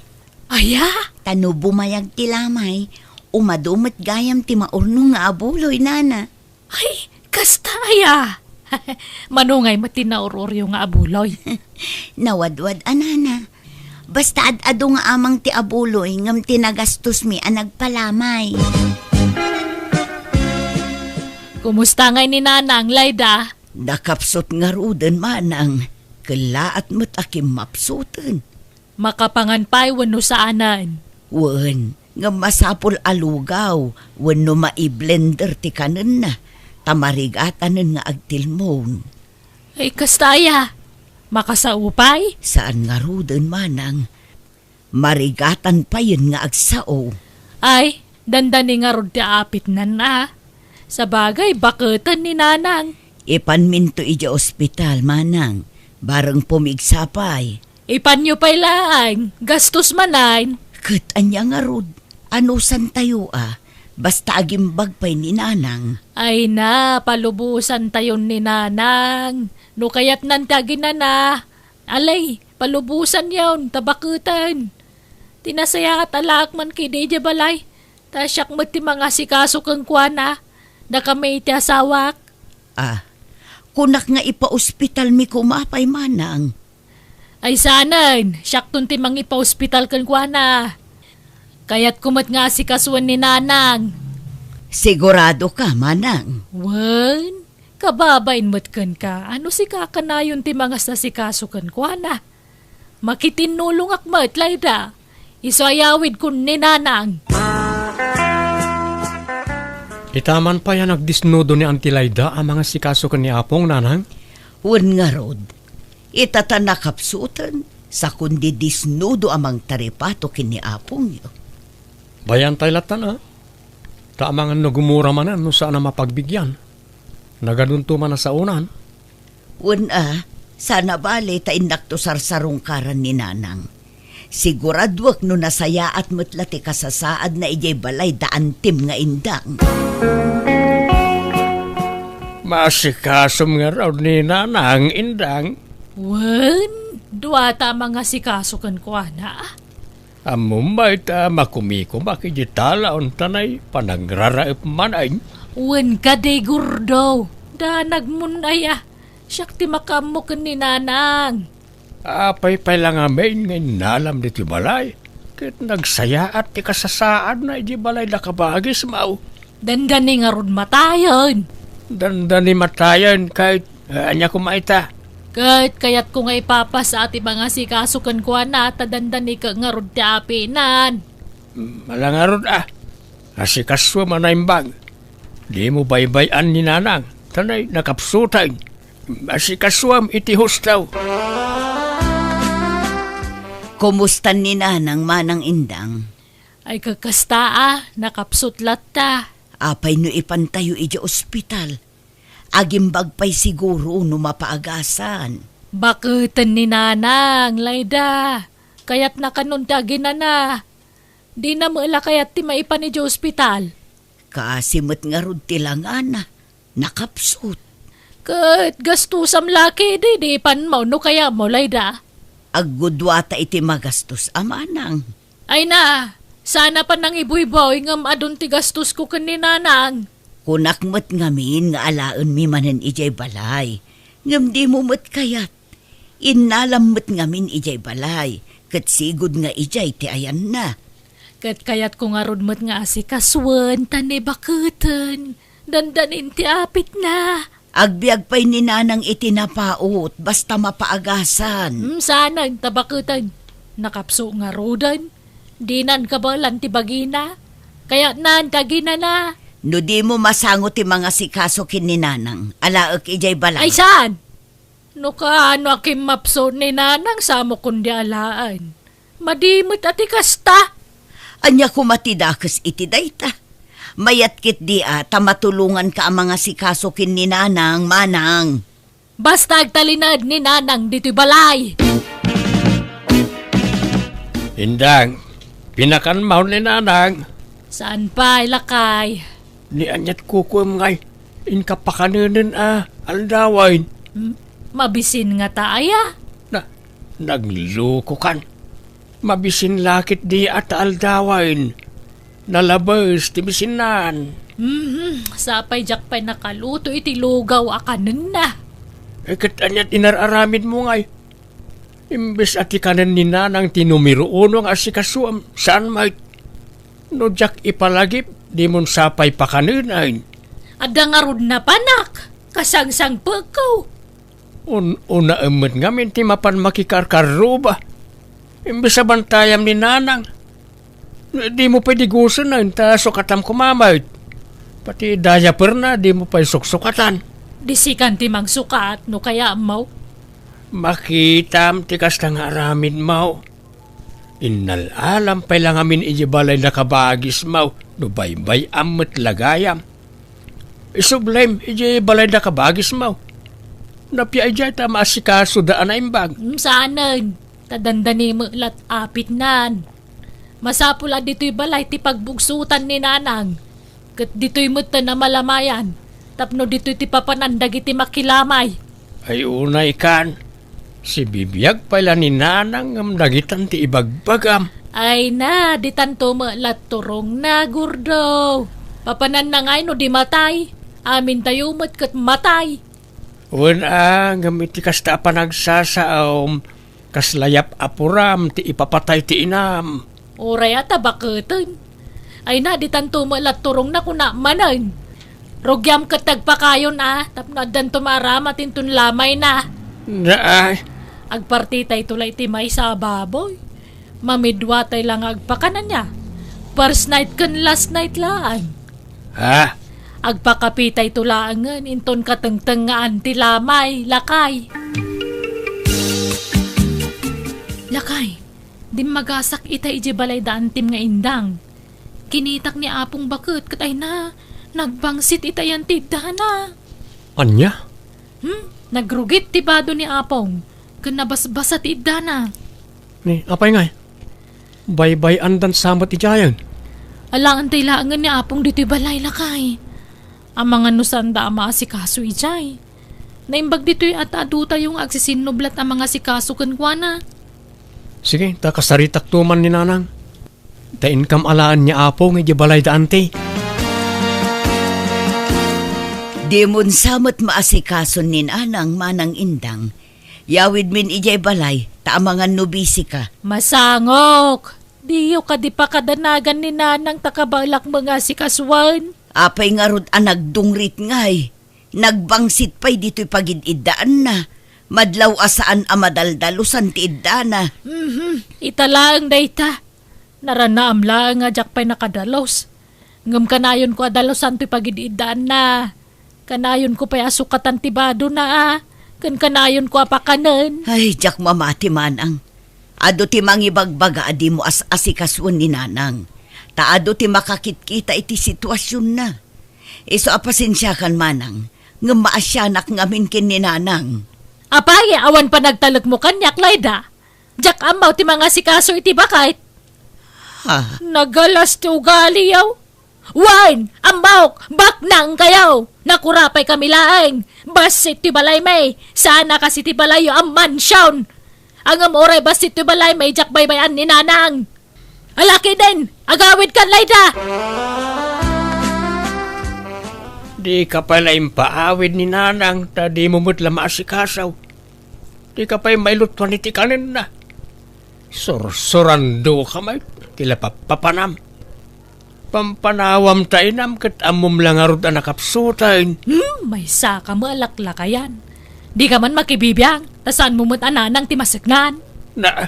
Aya? Ta no bumayag ti lamay, umadu met gayam ti maurno nga abuloy, nana. Ay, kasta aya! Mano ngay met ti naur-uryo nga abuloy? Nawadwad a, nana. Basta ad-adu nga amang ti abuloy ngem ti nagastosmi a nagpalamay. Kumusta ngay ni Nanang, Layda? Nakapsut ngaruden, manang. Kellaat met a kimmapsuten. Makapangan pay wenno saanen? Wen, ngem masapul a lugaw wenno mai-blender ti kanenna, ta marigatanen nga agtilmon. Ay, kasta aya? Makasao pay? Saan ngaruden, manang. Marigatan payen nga agsao. Ay, dandani ngarud ti apitnan a. Sabagay, baketen ni Nanang. Ipanminto idiay ospital, manang. Bareng pumigsa pay. Ipanyo pay laeng, gastos manen. Ket ania ngarud? Anusantayo a? Basta agimbag pay ni Nanang. Ay na, palubosantayon ni Nanang. No kayatnan ti aginana, alay, palubosanyon, ta baketen. Ti nasayaat a laak man kadi idiay balay, ta siak met ti mangasikaso kenkuana, dakami iti asawak. Ah, kunak nga ipaospitalmi koma pay, manang. Ay saanen, siakton ti mangipaospital kenkuana. Kayatko met nga asikasuen ni Nanang. Sigurado ka, manang? Wen, kababain met kenka, a no sika kanayon ti mangasikaso kenkuana. Makitinnulongak met, Layda. Isu a yawidkon ni Nanang. Ita man pay a nagdisnudo ni Auntie Layda a mangasikaso ken ni Apong, Nanang? Wen ngarud, ita ta nakapsuten, sakon di disnudo a mangtaripato ken ni Apongyo. Bayan tay lattan a, ta amangan no gumura manen no saan a mapagbigian. Nagadunto man a saonan. Wen a, sana bale ta innakto sarsarungkaran ni Nanang. Siguraduek no nasayaat met la ti kasasaadna idiay balay da Antim nga indang. Maasikasom ngarud ni Nanang, indang. Wen, duata a mangasikaso kenkuana. Ammom bay ta makumikomak iti talaon ta nay panagraraep manen. Wen kadi, Gordo, danagmon aya. Siak ti makaammo ken ni Nanang. Apay pay la ngamin nga innalam ditoy balay, ket nagsayaat ti kasasaadna idiay balay da kabagismo. Dandani ngarud matayen. Dandani matayen, ket, eh, ania koma ita? Ket kayatko nga ipapasa ti mangasikaso kenkuana ta dandani ket ngarud ti apinan. Mm, ala ngarud a. Asikasuam a naimbag. Dimo baybay-an ni Nanang, ta nay nakapsuten. Asikasuam iti husto. Kumusta ni Nanang, manang indang? Ay, kakasta a, nakapsut latta. Apay no ipantayo idiay ospital? Agimbag pay siguro no mapaagasan. Baketen ni Nanang, Layda. Kayatna kanon ti aginana. Dina met la kayat ti maipan idiay ospital. Kaasi met ngarud ti langana. Nakapsut. Ket gastusam la kadi di ipanmo no kayatmo, Layda. Agguduata iti magastos a manang. Ay na, sana pay nangibuyboy ngem adun ti gastosko ken ni Nanang. Kunak met ngamin nga alaenmi manen idiay balay. Ngem dimo met kayat. Innalam met ngamin idiay balay, ket sigud nga idiay ti ayanna. Ket kayatko ngarud met nga asikasuen ta ni baketen, dandanin ti apitna. Agbiag pay ni Nanang iti napaut, basta mapaagasan. Hmm, saanen ta baketen. Nakapso ngaruden. Dinan kabaelan ti bagina. Kayatnan ti aginana. No dimo masango ti mangasikaso ken ni Nanang, alaek idiay balay. Ay, saan? No kaano a kimmapso ni Nanang, samokon di alaen. Madi met a ti kasta. Ania koma ti dakes iti dayta? Mayat ketdi a ta matulonganka a mangasikaso ken ni Nanang, manang. Basta agtalinaed ni Nanang ditoy balay. Indang, pinakanmaw ni Nanang. Saan pay, lakay? Ni aniat kukuem ngay, inka pakanenen a aldawen. Hmm? Mabisin ngata aya? Na, naglukokan. Mabisin la ketdi a ta aldawen. Nalabes ti bisinnan. Mhm, sapay diak pay nakaluto iti lugaw a kanenna. Eh, ket aniat inar-aramidmo ngay? Imbes a ti kanen ni Nanang ti numero uno nga asikasuem, saan met? No diak ipalagip, dimon sapay pakanenen. Adda ngarud napanak, kasangsangpetko. Un-, unaem met ngamin ti mapan makikarkarruba. Imbes a bantayam ni Nanang. Dimo pay digusen ta sukatam koma met. Pati diaperna, dimo pay suksukatan. Di sikan ti mangsukat no kayatmo. Makitam ti kasta nga aramidmo. Innal-alam pay la ngamin idiay balayda kabagismo no baybay-am met la gayam. Isublem idiay balayda kabagismo. Napia idiay ta maasikasoda a naimbag. Mm, saanen. Ta dandani met la ti apitnan. Masapul a ditoy balay ti pagbugsotan ni Nanang. Ket ditoy met ta namalamayan, tapno ditoy ti papanan dagiti makilamay. Ay unay kan, sibibiag pay la ni Nanang ngem dagitan ti ibagbagam. Ay na, ditanto met la turongna, Gordo. Papananna ngay no di matay? Amintayo met ket matay. Wen a, ngem iti kasta a panagsasaom, kasla yap-apuram ti ipapatay ti inam. Uray a ta baketen. Ay na, ditanto met la turongna kuna manen. Rugiam ket ti agpakayon a, tapno addanto maaramat inton lamayna. Naay. Agpartitayto la iti maysa a baboy. Mamiduatay la nga agpakananna. First night ken last night laeng. Ha? Agpakapitayto laengen inton katengtengngaan ti lamay, lakay. Lakay, dimmagasak ita idiay balay da Antim nga indang. Kinitak ni Apong baket ket ay na, nagbangsit ita yan ti iddana. Ania? Hmm? Nagrugit ti bado ni Apong, ken nabasbasa ti iddana. Ni, apay ngay? Baybay-andan sa met idiayen? Alaantay laengen ni Apong ditoy balay, lakay. Amangan no saanda a maasikaso idiay. Naimbag ditoy a ta adu tayo nga agsisinnublat a mangasikaso kenkuana. Sige, ta kasaritakto man ni Nanang. Ta inkam alaen ni Apong idiay balay da Anti. Dimon sa met maasikason ni Nanang, Manang Indang. Yawidmin idiay balay, ta amangan no bisika. Masangok! Diyo kadi pakadanagan ni Nanang ta kabaelak mangasikasuan? Apay ngarud a nagdungrit ngay? Nagbangsit pay ditoy pagid-iddaanna. Madlaw a saan a madaldalusan ti iddana. Mhm, ita laeng dayta. Naranaam laeng a diak pay nakadalus. Ngem kanayonko a dalusan toy pagid-iddaanna. Kanayonko pay a sukatan ti badona a, ken kanayonko a pakanen. Ay, diak mamati, Manang. Adu ti mangibagbaga a dimo as-asikasuen ni Nanang. Ta adu ti makakitkita iti situasionna. Isu a pasensiakan, Manang, ngem maasianak ngamin ken ni Nanang. Apay, awan panagtalekmo kaniak, Layda? Diak ammo ti mangasikaso iti baket. Ha? Nagalas ti ugaliyo. Wen, ammok, baknang kayo. Nakurapay kami laeng. Bassit ti balaymi. Sana kas iti balayyo a mansion. Ngem uray bassit ti balaymi, diak baybay-an ni Nanang. Alakiden, agawidkan, Layda! Dika pay la impaawid ni Nanang, ta dimo met la maasikaso. Dika pay mailutuan iti kanenna. Sursurandoka met, ti la pappapanam. Pampanawam ta inam ket ammom la ngarud a nakapsuten. Hmm, maysaka met a laklakayan. Dika man makibibiang, ta saanmo met a Nanang ti maseknan. Na,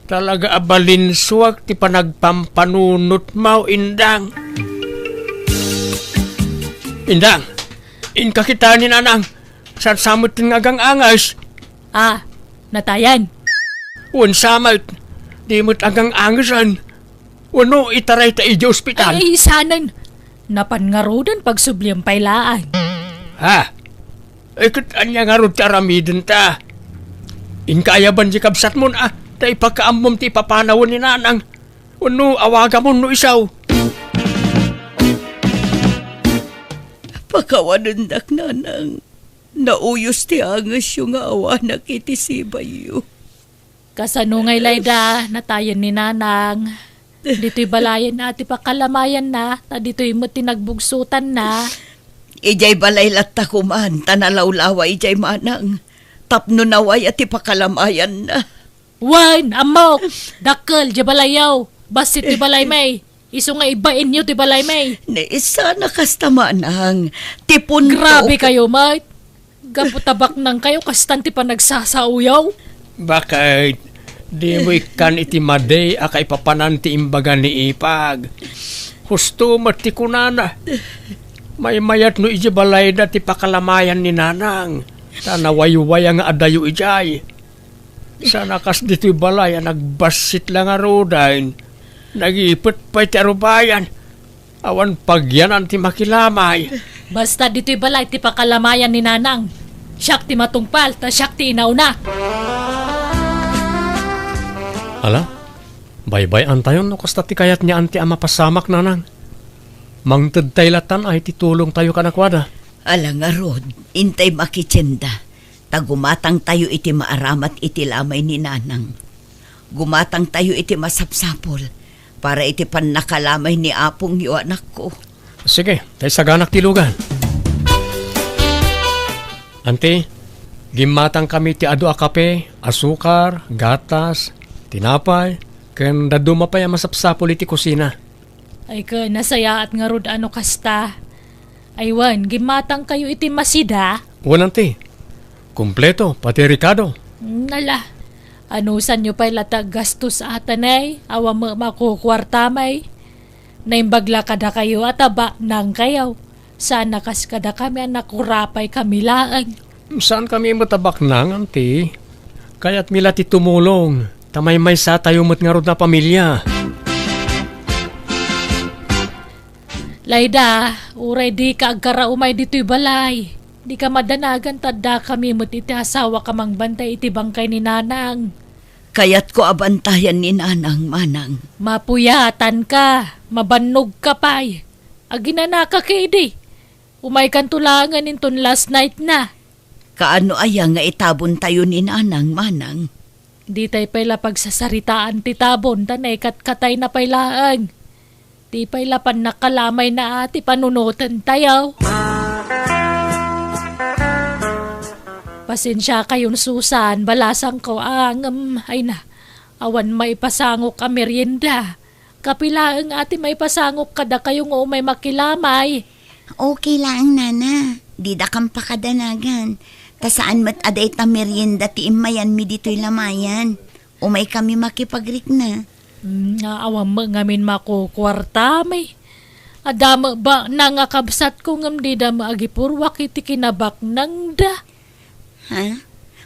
talaga a balinsuak ti panagpampanunotmo, Indang. Indang, inka kitaen ni Nanang. Saan sa met nga agang-anges? Ah, natayan. Wen sa met, di met agang-angesen. Wenno itarayta idiay ospital? Ay, saanen. Napan ngaruden pagsubliam pay laeng. Ha? Ay, ket ania ngarud ti aramidenta? Inka aya ban di kabsatmon, a? Ta ipakaammom ti ipapanawen ni Nanang. Wenno awagamon no isu. Pakawanendak, Nanang. Nauyos ti angesyo nga awanak iti sibayyo. Kasano ngay layda, natayen ni Nanang? Ditoy balayen a ti pakalamayanna, ta ditoy met ti nagbugsotanna. Idiay balay latta koman, ta nalawlawa idiay, Manang, tapno nawaya ti pakalamayanna. Wen, ammok! Dakkel, diay balayyo! Bassit ti balaymi! Isu nga ibainyo ti balaymi! Ni, saan a kasta, Manang. Ti punto. Grabe kayo, met! Gapu ta baknang kayo, kastan ti panagsasaoyo. Baket, dimo ikkan iti madi a kaipapanan ti imbaga ni Ipag. Husto met ti kunana. Maymayat no idiay balayda ti pakalamayan ni Nanang, ta nawaywaya nga adayo idiay. Saan a kas ditoy balay a nagbassit la ngaruden. Nagipet pay ti arubayan. Awan pagyanan ti makilamay. Basta ditoy balay ti pakalamayan ni Nanang. Siak ti matungpal, ta siak ti inauna. Ala, baybay-antayon no kasta ti kayat ni Auntie a mapasamak, Nanang. Mangtedtay latan ay ti tulongtayo kadakuada. Ala ngarud, intay makitienda, ta gumatangtayo iti maaramat iti lamay ni Nanang. Gumatangtayo iti masapsapul para iti pannakalamay ni apongyo, anakko. Sige, tay saganak ti lugan. Auntie, gimmatangkami ti adu a kape, asukar, gatas, tinapay, ken dadduma pay a masapsapul iti kusina. Ay ken, nasayaat ngarud a no kasta. Ay wen, gimmatangkayo iti masida? Wen, Auntie. Kompleto, pati rekado. Nala, anusanyo pay la ti aggastos a tanay, awan met makukuartamay. Naimbag la kadakayo a ta baknangkayo. Saan a kas kadakami a nakurapaykami laeng. Saankami met a baknang, Auntie. Kayatmi la ti tumulong, ta maymaysatayo met ngarud a pamilia. Layda, uray dika agkaraumay ditoy balay, dika madanagan ta addakami met iti asawak a mangbantay iti bangkay ni Nanang. Kayatko a bantayan ni Nanang, Manang. Mapuyatanka, mabannogka pay. Aginanaka ketdi. Umaykanto laengen inton last night na. Kaano aya nga itabontayo ni Nanang, Manang? Ditay pay la pagsasaritaan ti tabon ta naikatkatayna pay laeng. Di pay la pannakalamayna a ti panunotentayo. Pasensiakayon, Susan, balasangko a ngem, ay na, awan maipasangok a merienda. Kape laeng a ti maipasangok kadakayo nga umay makilamay. Okay laeng, Nana. Didakam pakadanagan. Ta saan met a dayta merienda ti immayanmi ditoy lamayan. Umaykami makipagrikna. Hmm, nga awan met ngamin makukuartami. Adda met baknang a kabsatko ngem dida met agipurruak iti kinabaknangda. Ha?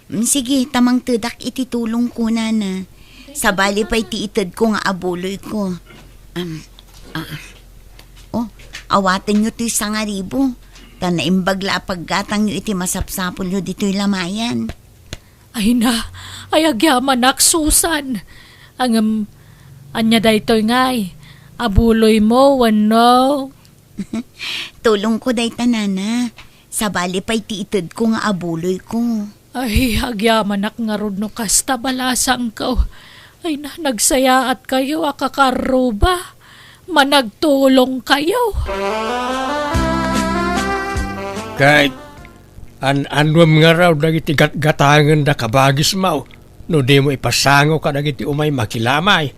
Mm, sige, ta mangtedak iti tulongko, Nana. Sabali pay ti itedko nga abuloyko. Am, ah. Oh, awatenyo toy sangaribu, ta naimbag la a paggatangyo iti masapsapulyo ditoy lamayan. Ay na, ay agyamanak, Susan. Ngem, ania daytoy ngay? Abuloymo wenno? Tulongko dayta, Nana. Sabali pay ti itedko nga abuloyko. Ay, agyamanak ngarud no kasta, balasangko. Ay na, nagsayaatkami a kakarruba. Managtulongkayo. Ket an-anuem ngarud dagiti gatgatangenda, kabagismo, no dimo ipasangok kadagiti umay makilamay.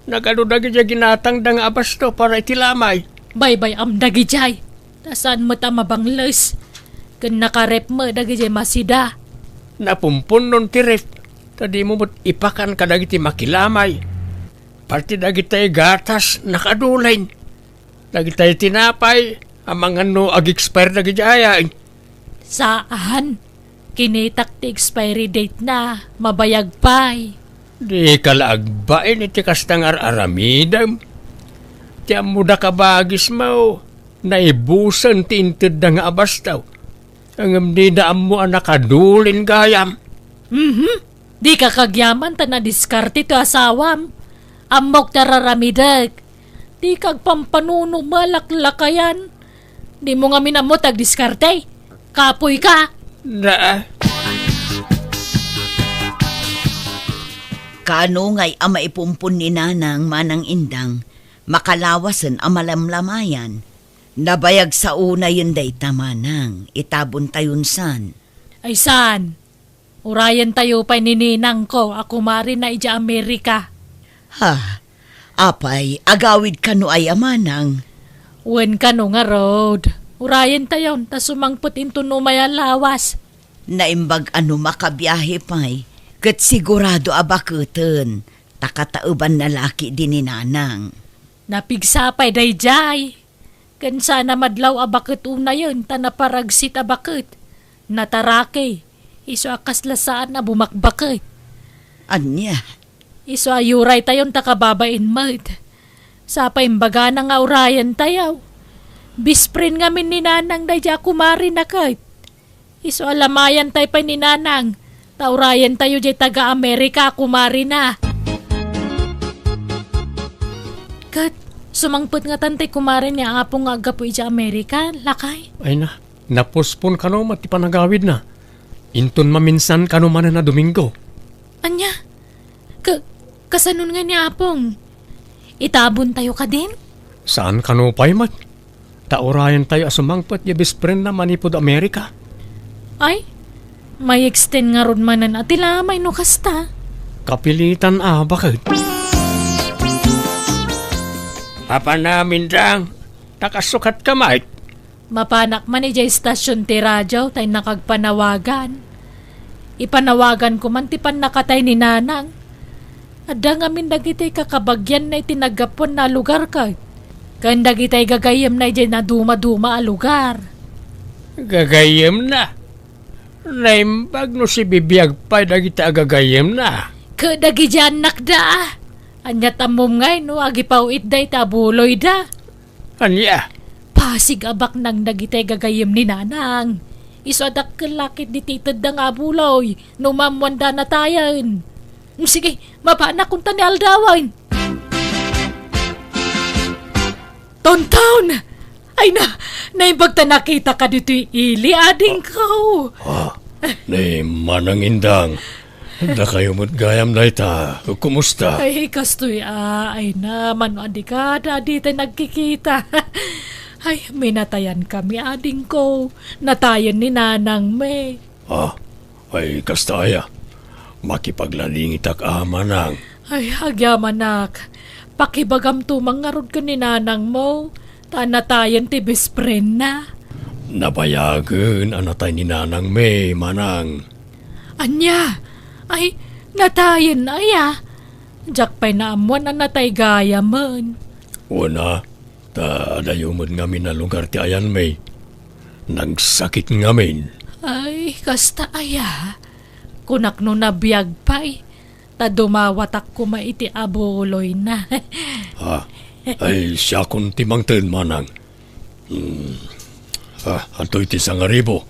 Nagadu dagiti ginatangda nga abasto para iti lamay. Baybay-am dagidiay, ta saan met a mabangles. Ken nakaref met dagidiay masida. Napumpunnon ti ref, ta dimo met ipakan kadagiti makilamay. Pati dagitay gatas, nakadulen. Dagitay tinapay, amangan no ag-expire dagidiay. Saan. Kinitak ti expiry date na, mabayag pay. Dika la agbain iti kasta nga ar-aramidem. Ti ammoda, kabagismo, naibusen ti intedda nga abasto. Ngem dida ammo a nakadulen gayam. Mhm. Dika kagyaman ta nadiskarte ti asawam. Ammok ti ar-aramidek. Dika agpampanunot a laklakayan. Dimo ngamin ammo ti agdiskarte. Kapoyka. Na. Kaano ngay a maipumpon ni Nanang, Manang Indang, makalawasen a malamlamayan? Nabayag sa unayen dayta, Manang, itabontayon san. Ay saan? Urayentayo pay ni ninangko a kumarina idiay Amerika. Ha? Apay, agawid kano aya, Manang? Wen kano ngarud. Urayentayon ta sumangpet inton umay a lawas. Naimbag a no makabiahe pay, ket sigurado a baketen, ta kataebanna la ketdi ni Nanang. Napigsa pay daydiay. Ken saan a madlaw a baket unayen ta naparagsit a baket. Nataraki. Isu a kasla saan a bumakbaket. Ania? Isu a uraytayon ta kababain met. Sa pay imbagana nga urayentayo. Best friend ngamin ni Nanang daydiay a kumarina ket. Isu a lamayantay pay ni Nanang, ta urayentayo diay taga-Amerika a kumarina. Ket, sumangpet ngatan ti kumare ni Apong nga aggapu idiay Amerika, lakay? Ay na, napospon kano met ti panagawidna. Inton maminsan kano manen a Domingo. Ania? Ka-, kasanon nga ni Apong? Itabontayo kadin? Saan kano pay met? Ta urayentayo a sumangpet diay best friendna manipud Amerika. Ay, may extend ngarud manen a ti lamay no kasta. Kapilitan a baket. Apan amin dang, nakasukat ka, Mike. Mapanak man idiay istasyon ti radio ta innak agpanawagan. Ipanawaganko man ti pannakatay ni Nanang. Adda ngamin dagiti kakabagianna iti naggapuanna a lugar ket, ken dagiti gagayyemna idiay nadumaduma a lugar. Gagayyemna? Naimbag no sibibiag pay dagiti agagayyemna. Ket dagiti annakda. Ania ti ammom ngay no agipaw-itda iti abuloyda? Ania? Pasig a baknang dagiti gagayyem ni Nanang. Isu a dakkel la ketdi ti itedda nga abuloy no maammoanda a natayen. Sige, mapanak kunta ni aldawen. Tonton! Ay na, naimbag ta nakitaka ditoy ili, adingko. Ah, ni Manang Indang. Dakayo met gayam dayta. Kumusta? Ay, kastoy a, ay na, mano a dika, dadi tay nagkikita. Ay, minatayan kami, adingko. Natayen ni Nanang mi. Ah, ay, kasta aya. Makipagladingitak a, Manang. Ay, agyamanak. Pakibagamto man ngarud ken ni Nanang mo. Ta natayen ti best friend na. Nabayagen a natay ni Nanang mi, Manang. Ania? Ay, natayen aya? Diak pay naammoan a natay gayamen. Wen a, ta adayo met ngamin a lugar ti ayan mi. Nagsakit ngamin. Ay, kasta aya? Kunak no nabiag pay. Ta dumawatak koma iti abuloyna. Ha? Ay, siakon ti mangted, Manang. Hmm. Ah, antoy ti sangaribo.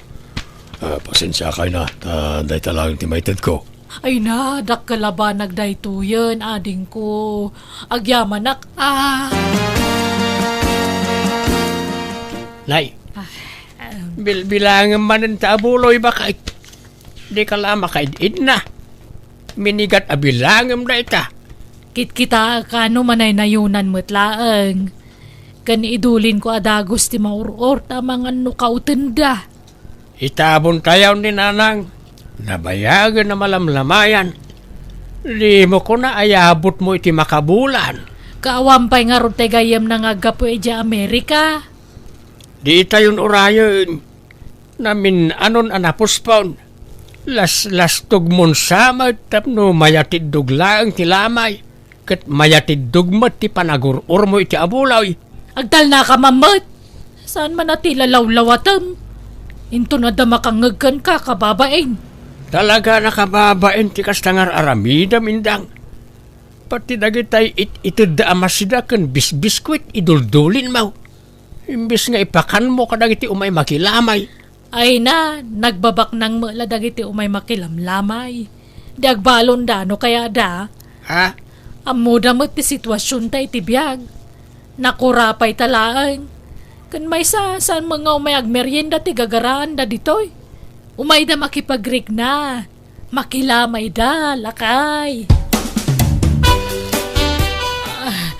Ah, pasensiakay na, ta dayta laeng ti maitedko. Ay na, dakkel a banag daytoyen, adingko. Agyamanak, ah. Nay, ah, um, bilbilangem manen ta abuloy, baket. Dika la makaid-idna. Minigat a bilangem dayta. Kitkitaek a no manaynayonan met laeng. Ken idulinko a dagus ti maur-or ta mangan no kautenda. Itabontayon ni Nanang. Nabayagen a malamlamayan. Dimo kuna ayabutmo iti makabulan. Kaawan pay ngarud ti gayyemna nga aggapu idiay Amerika. Ditayon urayen. Namin-anon a napuspon. Laslastogmon sa met tapno mayatiddog laeng ti lamay, ket mayatiddog met ti panagur-urmo iti abuloy. Agtalnaka man met. Saan man a ti lalawlawatem? Inton adda makangngeg kenka, kababain. Talaga a kababain ti kasta nga ar-aramidem, Indang. Pati dagitay it-itedda a masida ken bisbiskuit, iduldulinmo. Imbes nga ipakanmo kadagiti umay makilamay. Ay na, nagbabaknang met la dagiti umay makilamlamay. Di agbalonda no kayatda. Ha? Ammoda met ti situasionta iti biag. Nakura pay ta laeng. Ken maysa, saan met nga umay agmerienda ti gagaraanda ditoy. Umayda makipagrikna. Makilamayda, lakay. Ah,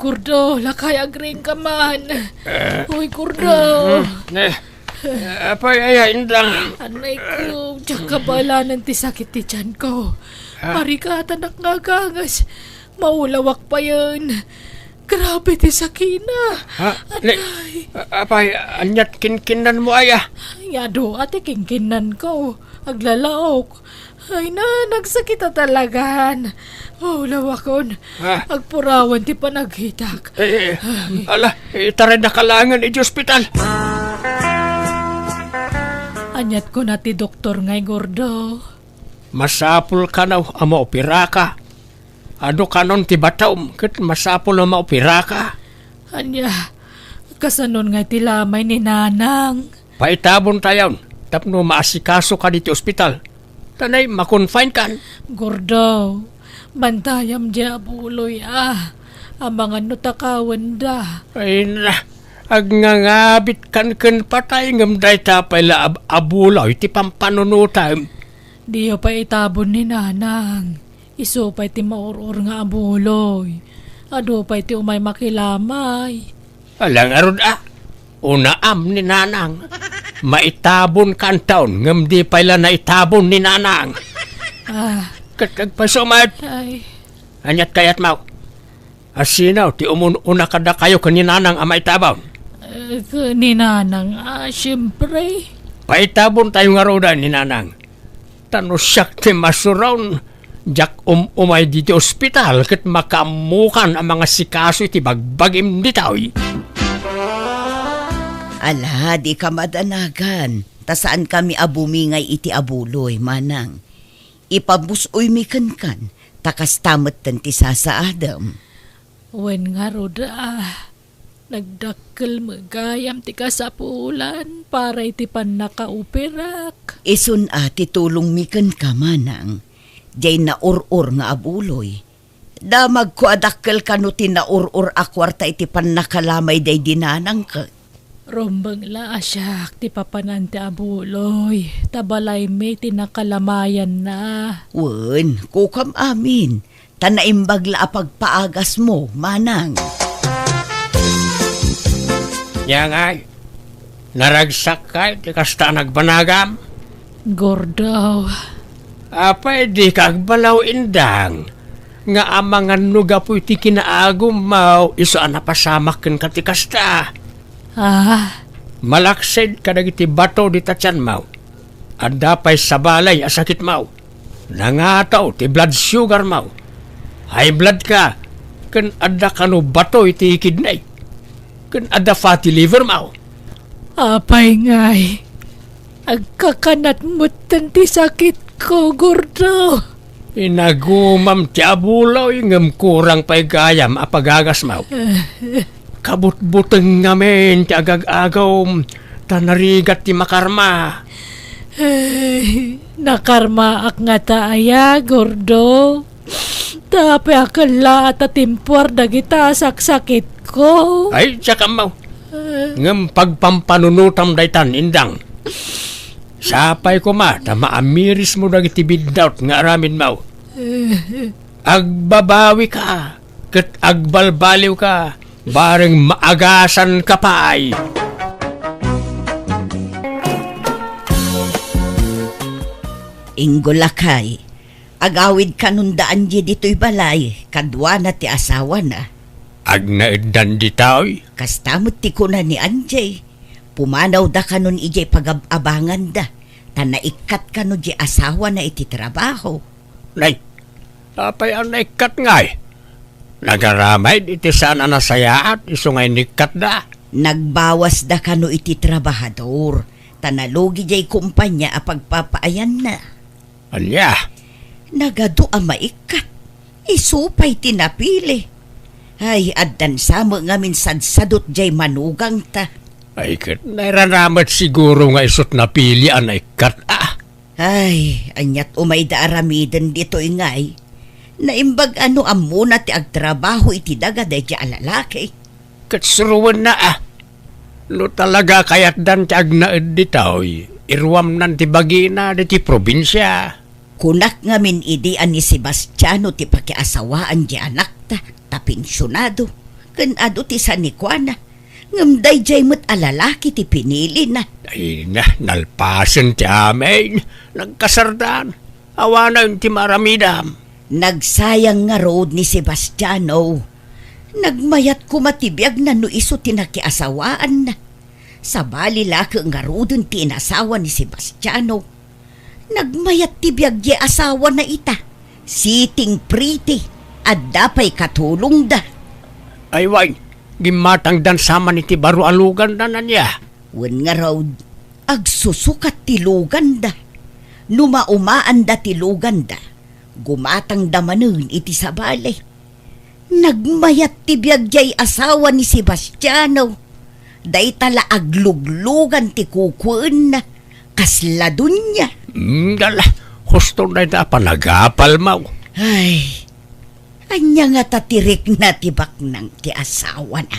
Gordo, lakay, agriingka man. Eh. Uy, Gordo. Mm, eh, eh, apay aya, Indang? Anay ko, diak kabaelan ti sakit ti tianko. Ha? Marikatanak nga agangas. Maulawak payen. Grabe ti sakina. Ha? Ne, Anay. A-, apay, aniat kinkinnanmo aya? Ay, adu, ati kinkinnanko. Aglalaok. Ay na, nagsakit a talagan. Maulawakon. Ha? Agpurawan ti panaghitak. Eh, eh, ala, itarayda ka laengen iti ospital. Aniat kuna ti doktor ngay, Gordo? Masapul kano a maoperaka. Adu kanon ti batom ket masapul a maoperaka. Ania, kasanon ngay ti lamay ni Nanang? Paitabontayon tapno maasikasoka ditoy ospital. Ta nay, ma-confine kan. Gordo, bantayam diay abuloy a. Amangan no takawenda. Ay na, agngangabitkan ken patay ngem dayta pay la ab-, abuloy ti pampanunotam. Diyo pay itabon ni Nanang. Isu pay ti maur-or nga abuloy. Adu pay ti umay makilamay. Ala ngarud a, unaam ni Nanang. Maitabon kantaon ngem di pay la naitabon ni Nanang. Ah. Ket agpayso met. Ay. Aniat kayatmo? Asino ti umun-una kadakayo ken ni Nanang a maitabon? Eh, ken ni Nanang, ah, siempre. Paitabontayo ngaruden ni Nanang. Ta no siak ti masuron, diak um-umay ditoy ospital ket makaammokan a mangasikaso iti bagbagim ditoy. Ala, dika madanagan, ta saankami a bumingay iti abuloy, Manang. Ipabus-oymi kenkan, ta kasta metten ti sasaadem. Wen ngarud a, nagdakkel met gayam ti kasapulan para iti pannakaoperak. Isun a ti tulongmi kenka, Manang, diay naur-or nga abuloy. Damagko a dakkel kano ti naur-or a kuarta iti pannakalamay daydi Nanang ket. Rumbeng la a siak ti papanan ti abuloy, ta balaymi ti nakalamayanna. Wen, kukam amin, ta naimbag la a pagpaagasmo, Manang. Nia ngay, naragsakkay ti kasta a nagbanagam? Gordo. Apay dika agbalaw, Indang, nga amangan no gapu iti kinaagummo isu a napasamak kenka ti kasta? Ah? Malaksid kadagiti bato dita tianmo. Adda pay sabali a sakitmo. Nangataw ti blood sugarmo. High blood ka, ken adda kano bato iti kidney. Ken adda fatty livermo. Apay ngay, agkakanat metten ti sakitko, Gordo. Inagumam ti abuloy, ngem kurang pay gayam a pagagasmo. Kabutbuteng ngamin ti agag-agawm, ta narigat ti makarma. Ay, nakarmaak ngata aya, Gordo? Ta apay a kellaat a timpuar dagita a saksakitko? Ay, diak ammo. Ah. Ngem pagpampanunotam daytan, Indang. Sapay koma ta maamirismo dagiti biddaut nga aramidmo. Ah. Agbabawika ket agbalbaliwka, bareng maagasanka pay. Inggo, lakay, agawid kanon da Angie ditoy balay, kaduana ti asawana. Agnaeddan ditoy? Kasta met ti kuna ni Angie. Pumanawda kanon idiay pagab-abanganda, ta naikkat kano diay asawana iti trabaho. Nay, apay a naikkat ngay? Nagaramid iti saan a nasayaat isu nga inikkatda. Nagbawasda kano iti trabahador, ta nalugi diay kumpania a pagpapaayanna. Ania? Nagadu a maikkat. Isu pay ti napili. Ay, addan sa met ngamin sadsadot diay manugangta. Ay, ket nairana met siguro nga isut napili a naikkat, a. Ay, aniat umayda aramiden ditoy ngay? Naimbag a no ammona ti agtrabaho iti daga daydiay a lalaki. Ket suroenna a. No talaga kayatdan ti agnaed ditoy, iruamnan ti bagina ditoy probinsia. Kunak ngamin idi a ni Sebastiano ti pakiasawaan ti anakta, ta pensionado, ken adu ti sanikuana. Ngem daydiay met a lalaki ti pinilina. Ay na, nalpasen ti amin. Nagkasardan. Awanen ti maaramidam. Nagsayang ngarud ni Sebastiano. Nagmayat koma ti biagna no isu ti nakiasawaanna. Sabali la ket ngaruden ti inasawa ni Sebastiano. Nagmayat ti biag diay asawana ita. Sitting pretty, adda pay katulongda. Ay wen, gimmatangdan sa man iti baro a lugandan ania? Wen ngarud, agsusukat ti luganda. No maumaanda ti luganda, gumatangda manen iti sabali. Nagmayat ti biag diay asawa ni Sebastiano. Dayta la agluglugan ti kukuenna. Kasla dunia. Mm, dala, husto dayta a panagapalmo. Ay, ania ngata ti rikna ti baknang ti asawana?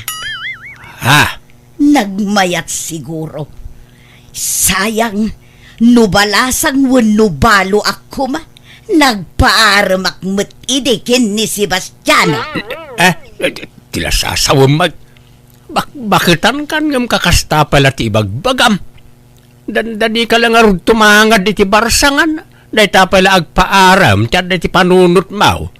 Ha? Nagmayat siguro. Sayang, no balasang wenno balo a koma, nagpaaremak met idi ken ni Sebastiano. Eh, eh, ti la sasawem met. Bak-, baketan kan ngem kakasta pay la ti ibagbagam. Dandani ka la ngarud tumangad iti barsangan. Dayta pay la agpaarem ti adda iti panunotmo.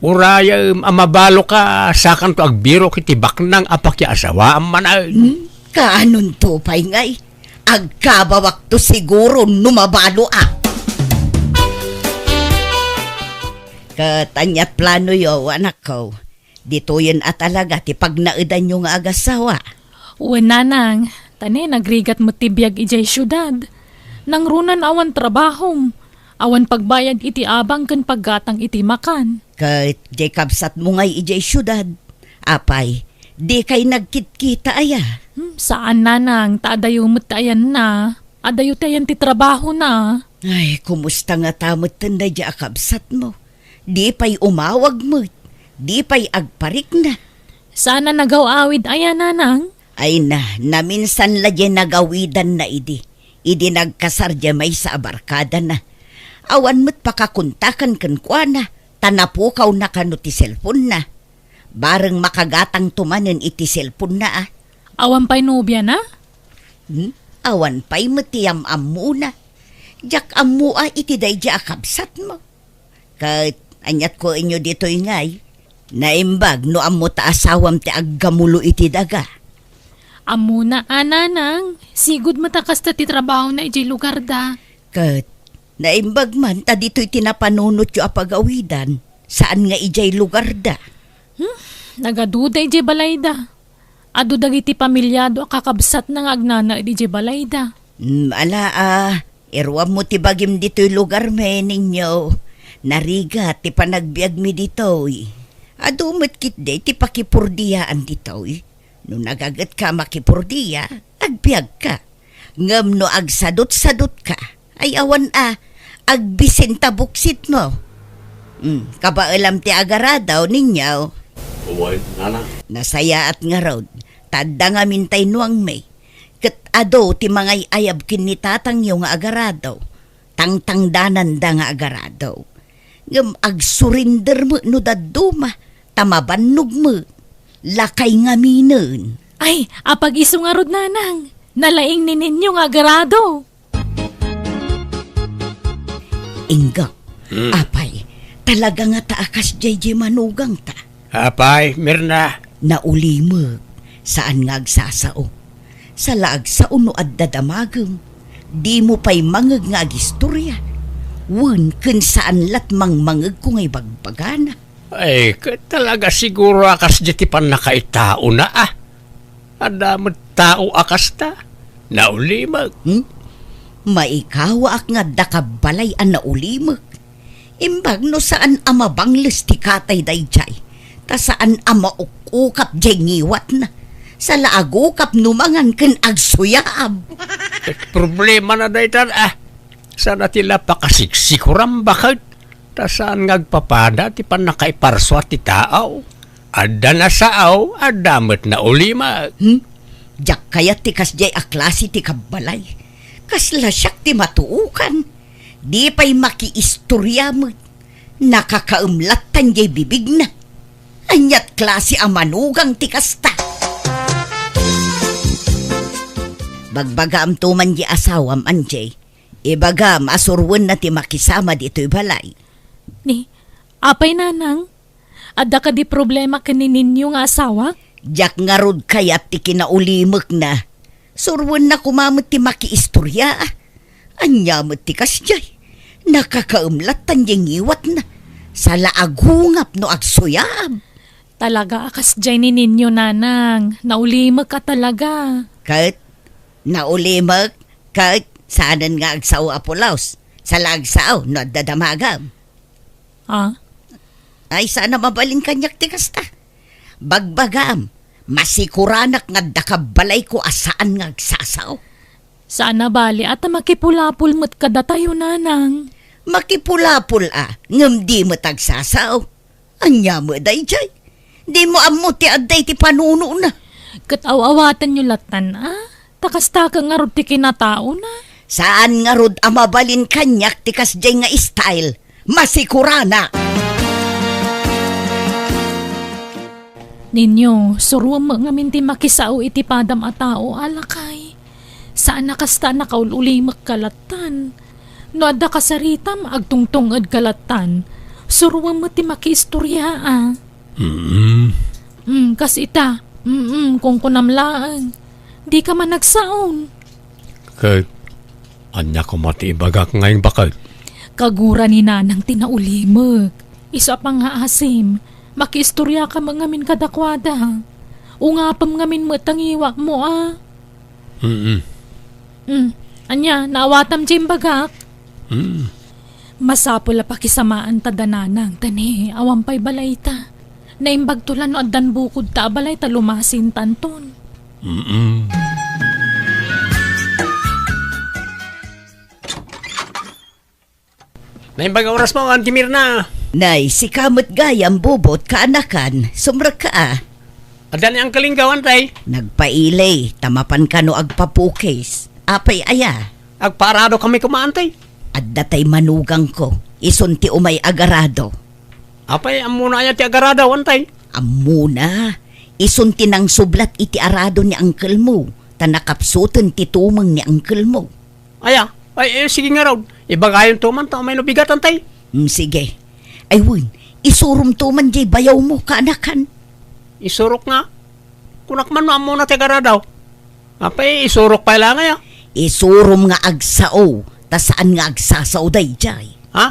Urayem a mabalo ka, sakanto agbirok iti baknang a pakiasawaam manen. Hmm? Kaanonto pay ngay? Agkabawakto siguro no mabalo a. Ket aniat planoyo, anakko? Ditoyen a talaga ti pagnaedanyo nga agasawa? Wen, nanang, ta ne, nagrigat met ti biag idiay siudad. Nangruna awan trabahom, awan pagbayad iti abang ken paggatang iti makan. Ket diay kabsatmo ngay idiay siudad, apay, dikay nagkitkita aya? Hmm, saan, nanang, ta adayo met ti ayanna. Adayo ti ayan ti trabahona. Ay, kumusta ngata metten daydiay a kabsatmo? Di pay umawag met, di pay agparikna. Saan a nagaw-awid aya, nanang? Ay na, naminsan la diay nagawidanna idi, idi nagkasar diay maysa a barkadana. Awan met pakakontakan kenkuana, ta napukawna kano ti cellphone-na. Bareng makagatangto manen iti cellphone-na a. Awan pay nobiana? Hmm? Awan pay met ti am-ammona. Diak ammo a iti daydiay a kabsatmo. Ket aniat kuenyo ditoy ngay? Naimbag no ammo ta asawam ti aggamulo iti daga. Ammona a, nanang, sigud met a kasta ti trabahona idiay lugarda. Ket naimbag man ta ditoy ti napanunotyo a pagawidan, saan nga idiay lugarda. Hmm? Nagaduda idiay balayda. Adu dagiti pamiliado a kakabsatna nga agnanaed idiay balayda. Hmm, ala a, iruammo ti bagim ditoy lugarmi, ninyo. Narigat ti panagbiagmi ditoy. Adu met ketdi ti pakipurdiyaan ditoy. No nagagetka a makipurdia, agbiagka. Ngem no agsadutsadutka, ay awan a, agbisin ta buksitmo. Hmm, kabaelam ti agarado, ninyo? Wen, nanang. Nasayaat ngarud, ta adda ngamin taynuangmi. Ket adu ti mangay-ayab ken ni tatangyo nga agarado. Tangtangdananda nga agarado. Ngem agsurinder met no dadduma, ta mabannog met. Lakay ngaminen. Ay, apag isu ngarud, nanang. Nalaing ni Ninyo nga agarado. Inggam. Hmm. Apay, talaga ngata a kasdiay manugangta? Apay, Mirna. Naulimek, saan nga agsasao. Saan la agsao no adda damagem. Dimo pay mangngeg nga agistoria. Wen ken saan lat mangmangngegko nga ibagbagana. Ay, ket talaga siguro a kasdiay ti pannakaitaona a. Adda met tao a kasta. Naulimek. Hmm? Maikawaak nga adda kabbalay a naulimek. Imbag no saan a mabangles ti katay daydiay, ta saan a mauk-ukap diay ngiwatna. Saan la agukap no mangan ken agsuyaab. Ket problemana daytan a. Saan a ti la pakasiksikuram baket, ta saan nga agpapada ti pannakaiparsua ti tao. Adda nasao, adda met naulimek. Hmm? Diak kayat ti kasdiay a klase ti kabbalay. Kasla siak ti matuokan. Di pay makiistoria met. Nakakaem lattan diay bibigna. Aniat klase a manugang ti kasta? Bagbagaamto man di asawam, Anjay. Ibagam a suroenna ti makisama ditoy balay. Ni, apay, nanang? Adda kadi problema ken ni Ninyo nga asawa? Diak ngarud kayat ti kinaulimekna. Suroenna koma met ti makiistoria. Ania met ti kasdiay? Nakakaem lattan diay ngiwatna. Sala a gungap no agsuyaab. Talaga a kasdiay ni Ninyo, nanang. Naulimek a talaga. Ket, naulimek, ket, saanen nga agsao a pulos. Sala agsao no adda damagam. Ah? Ay, saan a mabalin kaniak ti kasta. Bagbagam, masikuranak nga adda kabbalayko a saan nga agsasao. Saan a bali a ta makipulapol met kadatayo, nanang. Makipulapol a, ngem di met agsasao. Ania met daydiay? Dimo ammo ti adda iti panunona. Ket aw-awatenyo lattan a? Ta kasta ket ngarud ti kinataona. Saan ngarud a mabalin kaniak ti kasdiay nga style. Masikuranak! Ninyo, suroem met ngamin ti makisao iti padam a tao, a lakay. Saan a kasta a nakaul-ulimekka lattan. No adda kasaritam, agtungtung-edka lattan. Suroem met ti makiistoria a. Mm. Mm, kas ita. Mm, kunkunam laeng. Dika man agsaon. Ket ania koma ti ibagak nga imbakag? Kagura ni nanang ti naulimek. Isu a pangngaasim, makiistoriaka met ngamin kadakuada. Ungapem ngamin met ta ngiwatmo a. Mm. Mm. Ania, naawatam diay imbagak? Mm. Masapul a pakisamaanta da nanang, ta ni, awan pay balayta. Naimbagto la no addan bukodta a balay ta lumasintanton. Mm. Naimbag a orasmo, Auntie Mirna. Nay, sika met gayam, Bobot, kaanakan, sumrekka a. Adda ni Uncle Ingaw, Antay? Nagpaili, ta mapan kano agpapukis. Apay aya? Agpaarado kami koma, Antay. Adda tay manugangko, isun ti umay agarado. Apay, ammona aya ti agarado, Antay? Ammona, isun ti nangsublat iti arado ni uncle mo, ta nakapsuten ti tumeng ni uncle mo. Aya, ay, eh, sige ngarud. Ibagayonto man ta umay no bigat, Antay. Mm, sige. Ay, wen, isuromto man diay bayawmo, kaanakan. Isurok nga? Kunak man no ammona ti agarado. Apay, isurok pay la ngay a. Isurom nga agsao, ta saan nga agsasao daydiay. Ha?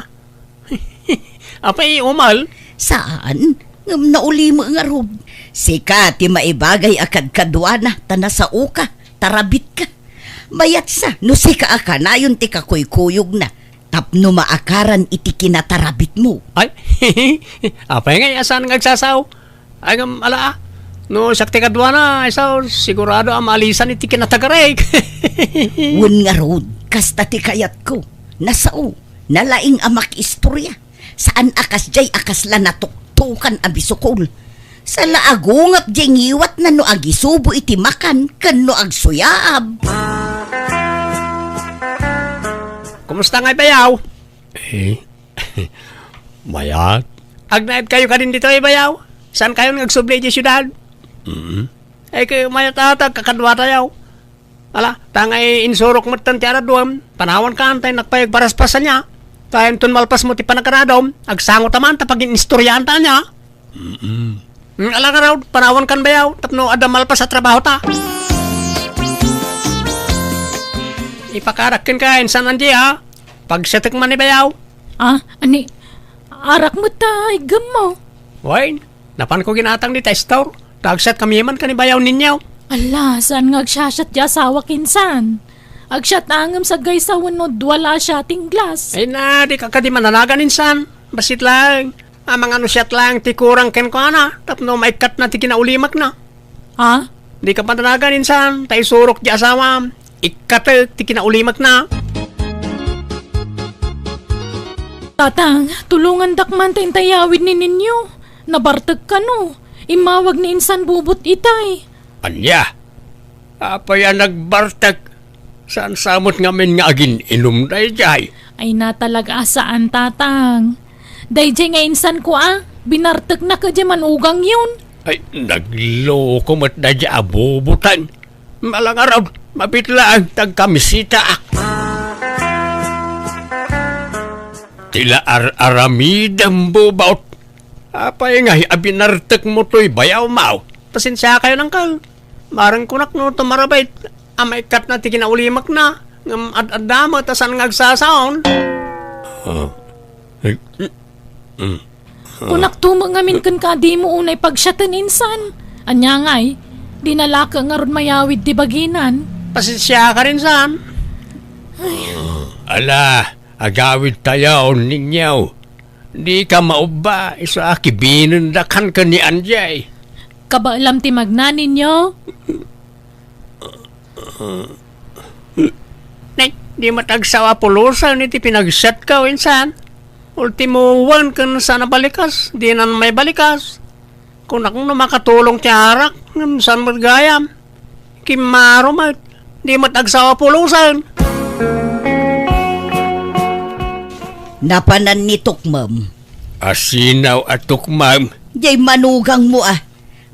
Apay, umal? Saan? Ngem naulimo ngarud. Sika ti maibagay a kadkaduana, ta nasaoka, tarabitka. Mayatsa, no sika a kanayon ti kakuykuyogna, tapno maakaran iti kinatarabitmo. Ay, apay ngay a saan nga agsasao? Ay, ngem, ala, a. No siak ti kaduana, ay sao, sigurado a maalisan iti kinatagarek. Wen ngarud, kasta ti kayatko. Nasao, nalaing a makiistoria. Saan a kasdiay a kasla natuktokan a bisukol. Sala a gungap diay ngiwatna no agisubo iti makan ken no agsuyaab. Kumusta ngay, bayaw? Eh, mayat. Agnaedkayo kadin ditoy, bayaw? Saankayon nga agsubli idiay siudad? Mm. Ay, kay mayat a ta agkakaduatayo. Ala, ta ngay insurok metten ti araduem, panawanka, Antay, nakpay agparaspasan nia. Ta inton malpasmo ti panagaradom, agsangotaman ta pagin-istoriaanta nia. Mm-mm. Mm, ala ngarud, panawankan, bayaw, tapno adda malpas a trabahota. Ipakarak kenka insan, Angie, ha? Pagsiatek man ni bayaw. Ah, ani, arak met ta iggemmo. Wen, napanko ginatang dita store. Ta agsiat kami man ken ni bayaw Ninyo. Ala, saan nga agsiasiat ti asawak insan? Agsiat ngem saggaysa wenno dua la a siating glass. Ay na, dika kadi mananagan insan. Bassit laeng. Amangan no siat laeng ti kurang kenkuana, tapno maikkatna ti kinaulimakna. Ha? Dika mananagan insan, ta isurok ti asawam. Ikkatek ti kinaulimakna. Tatang, tulongandak man ta intay yawid ni Ninyo. Nabartek kano. Immawag ni insan bubot itay. Ania? Apay a nagbartek? Saan sa met ngamin nga agin-inum daydiay? Ay, natalaga a saan, Tatang. Daydiay nga insanko a, binartekna ket diay manugangyon. Ay, nagloko met daydiay a bubutan. Malangarod, mabitlaang tagkamisitaak. Tila ar-aramidem bubot. Apay ngay a binartekmo toy bayawmaw? Pasensiakayo, Uncle. Mareng kunak no tumarabay a maikkatna ti kinaulimakna, ngem ad-adda met a saan nga agsasaon. Ah. Eh, mm, mm. Kunak tumo ngamin kenka a dimo unay pagsiaten insan. Ania ngay, di nalaka ngarud mayawid ti baginan. Pasensiaka rin saan. Ala, agawid tayo, Ninyo. Dika maubba, isu a kibinendak ken ni Anjay. Kabaelam ti magna, Ninyo? Nay, di met agsao a pulosen iti pinagsiatko, insan. Ultimo wen ken saan a balikas, dinan maibalikas. Kunak no makatulong ti arak, ngem saan met gayam. Kimmaro met, di met agsao a pulosen. Napanan ni Tukmem. Asinaw a Tukmem? Jay manugangmo a.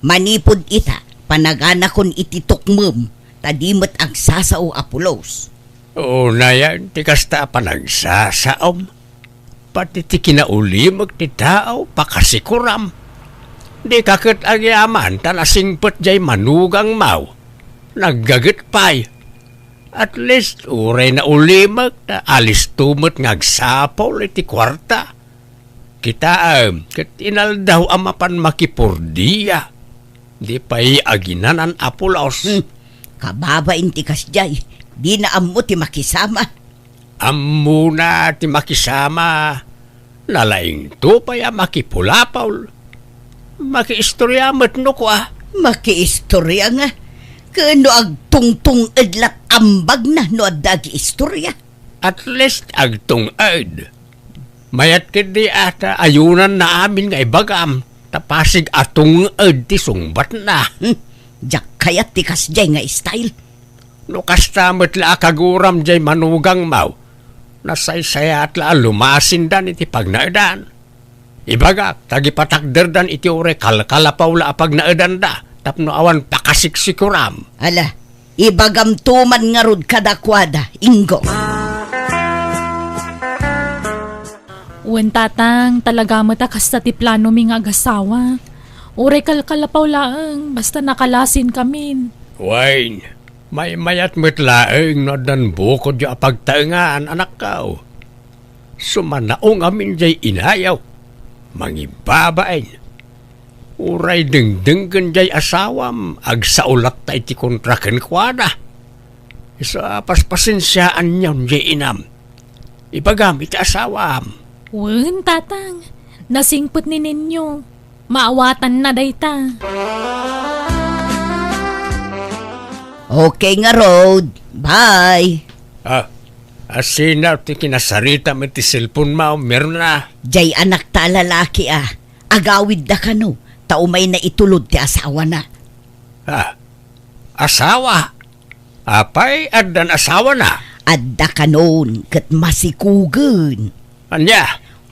Manipud ita, panaganakon iti Tukmem, ta di met agsasao a pulos. Unayen ti kasta a panagsasaom. Pati ti kinaulimek ti tao, pakasikuram. Dika ket agyaman ta nasingpet jay manugangmaw. Naggaget pay. At least, uray naulimek, ta alisto met nga agsapul iti kuarta. Kitaem, ket inaldaw a mapan makipurdia. Di pay aginanan a pulos. Hmm. Kababain ti kasdiay, dina ammo ti makisama. Ammona ti makisama, nalaingto pay a makipulapol. Makiistoria met no kua. Makiistoria nga? Ken no agtungtung-ed lat ambagna no adda agiistoria. At least agtung-ed. Mayat ketdi a ta ayunanna amin nga ibagam, ta pasig a tung-ed ti sungbatna. Hmm, diak kayat ti kasdiay nga style. No kasta met la a kaguram jay manugangmaw, nasaysayaat la a lumasindan iti pagnaedan. Ibagak, ta agipatakderdan iti uray kalkalapaw la a pagnaedanda tapno awan pakasiksikuram. Ala, ibagamto man ngarud kadakuada, Ingo. Wen, Tatang, talaga met a kasta ti planomi nga agasawa. Uray kalkalapaw laeng, basta nakalasinkamin. Wen, maymayat met laeng no addan bukodyo a pagtaengan, anakko. Sumanaong amin jay inayo. Mangibabain. Uray dengdenggen jay asawam, agsao latta iti kontra kenkuana. Isu a paspasensiaanyon jay inam. Ibagam iti asawam. Wen, Tatang. Nasingpet ni Ninyo. Maawatanna dayta. Okay ngarud. Bye. Ah, asino ti kinasaritam iti cellphone mo, Mirna? Jay anakta a lalaki a. Agawidda kano, ta umayna itulod ti asawana. Ah, asawa? Apay, addan asawana? Adda kanon, ket masikugen. Ania?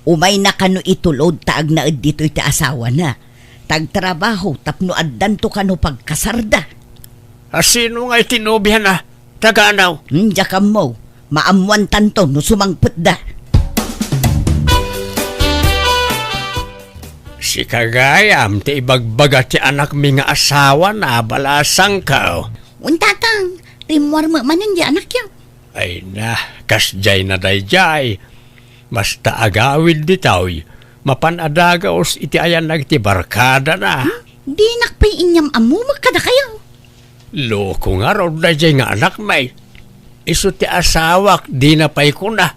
Umayna kano itulod ta agnaed ditoy ti asawana. Ta agtrabaho tapno addanto kano pagkasarda. Asino nga iti nobiana? Taga anaw? Hmm, diak ammo. Maammoantanto no sumangpetda. Sika gayam ti ibagbaga ti anakmi nga asawana, balasangko. Wen, Tatang, rimmuar met manen di anakyo. Ay na, kasdiay na daydiay. Basta agawid ditoy, mapan a dagus iti ayanag ti barkadana. Hmm? Dinak pay inyam-ammo met kadakayo. Loko ngarud daydiay nga anakmi. Isu ti asawak, dina pay kuna.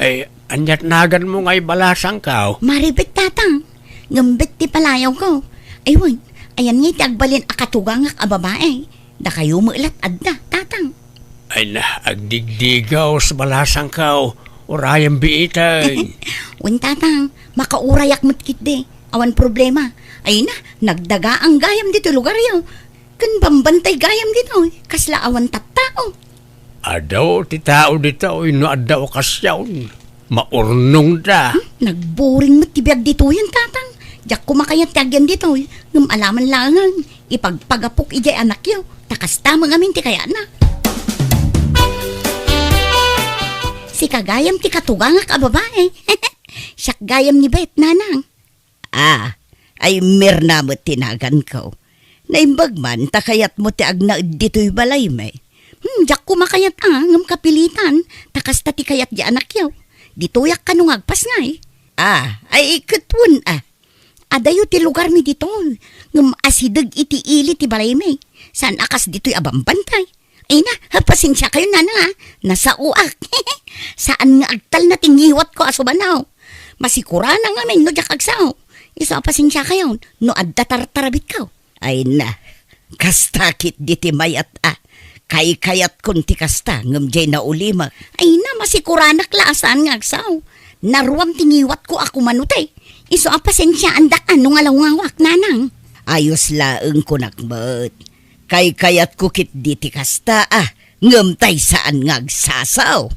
Ay, aniat naganmo ngay balasangko? Maribet, Tatang. Ngem bet ti palayawko. Ay wen, ayan ngay ti agbalin a katugangak a babae. Dakayo met lat adda, Tatang. Ay na, agdigdigaw sa balasangko. Urayem biiten. Wen, Tatang, makaurayak met ketdi. Awan problema. Ay na, nagdagaang gayam ditoy lugaryo. Ken bambantay gayam ditoy. Kasla awan tattao. Adu ti tao ditoy no adda okasion. Maurnongda. Hmm, nagburing met ti biag ditoyen, Tatang. Diak koma kayat ti agyan ditoy. Ngem alaman laengen, ipagpagapok idiay anakyo. Ta kasta met ngamin ti kayatna. Sika gayam ti katugangak a babai. Siak gayam ni Bet, Nanang. Ah, ay Mirna met ti naganko. Naimbag man ta kayatmo ti agnaed ditoy balaymi. Hmm, diak koma kayat a, ngem kapilitan, ta kasta ti kayat di anakyo. Ditoyak kano nga agpasngay. Ah, ay ket wen a. Adayo ti lugarmi ditoy, ngem asideg iti ili ti balaymi. Saan a kas ditoy a bambantay. Ay na, pasensiakayon, Nanang, a. Nasaoak. Saan nga agtalna ti ngiwatko a sumanaw. Masikuranak ngamin no diak agsao. Isu a pasensiakayon no adda tartarabitko. Ay na, kasta ketdi ti mayat a. Kaykayatkon ti kasta, ngem diay naulimek. Ay na, masikuranak la a saan nga agsao. Naruam ti ngiwatko a kumanutay. Isu a pasensiaandak a no ngalawngawak, Nanang. Ayos laeng kunak met. Kaykayatko ketdi ti kasta a, ngem tay saan nga agsasao.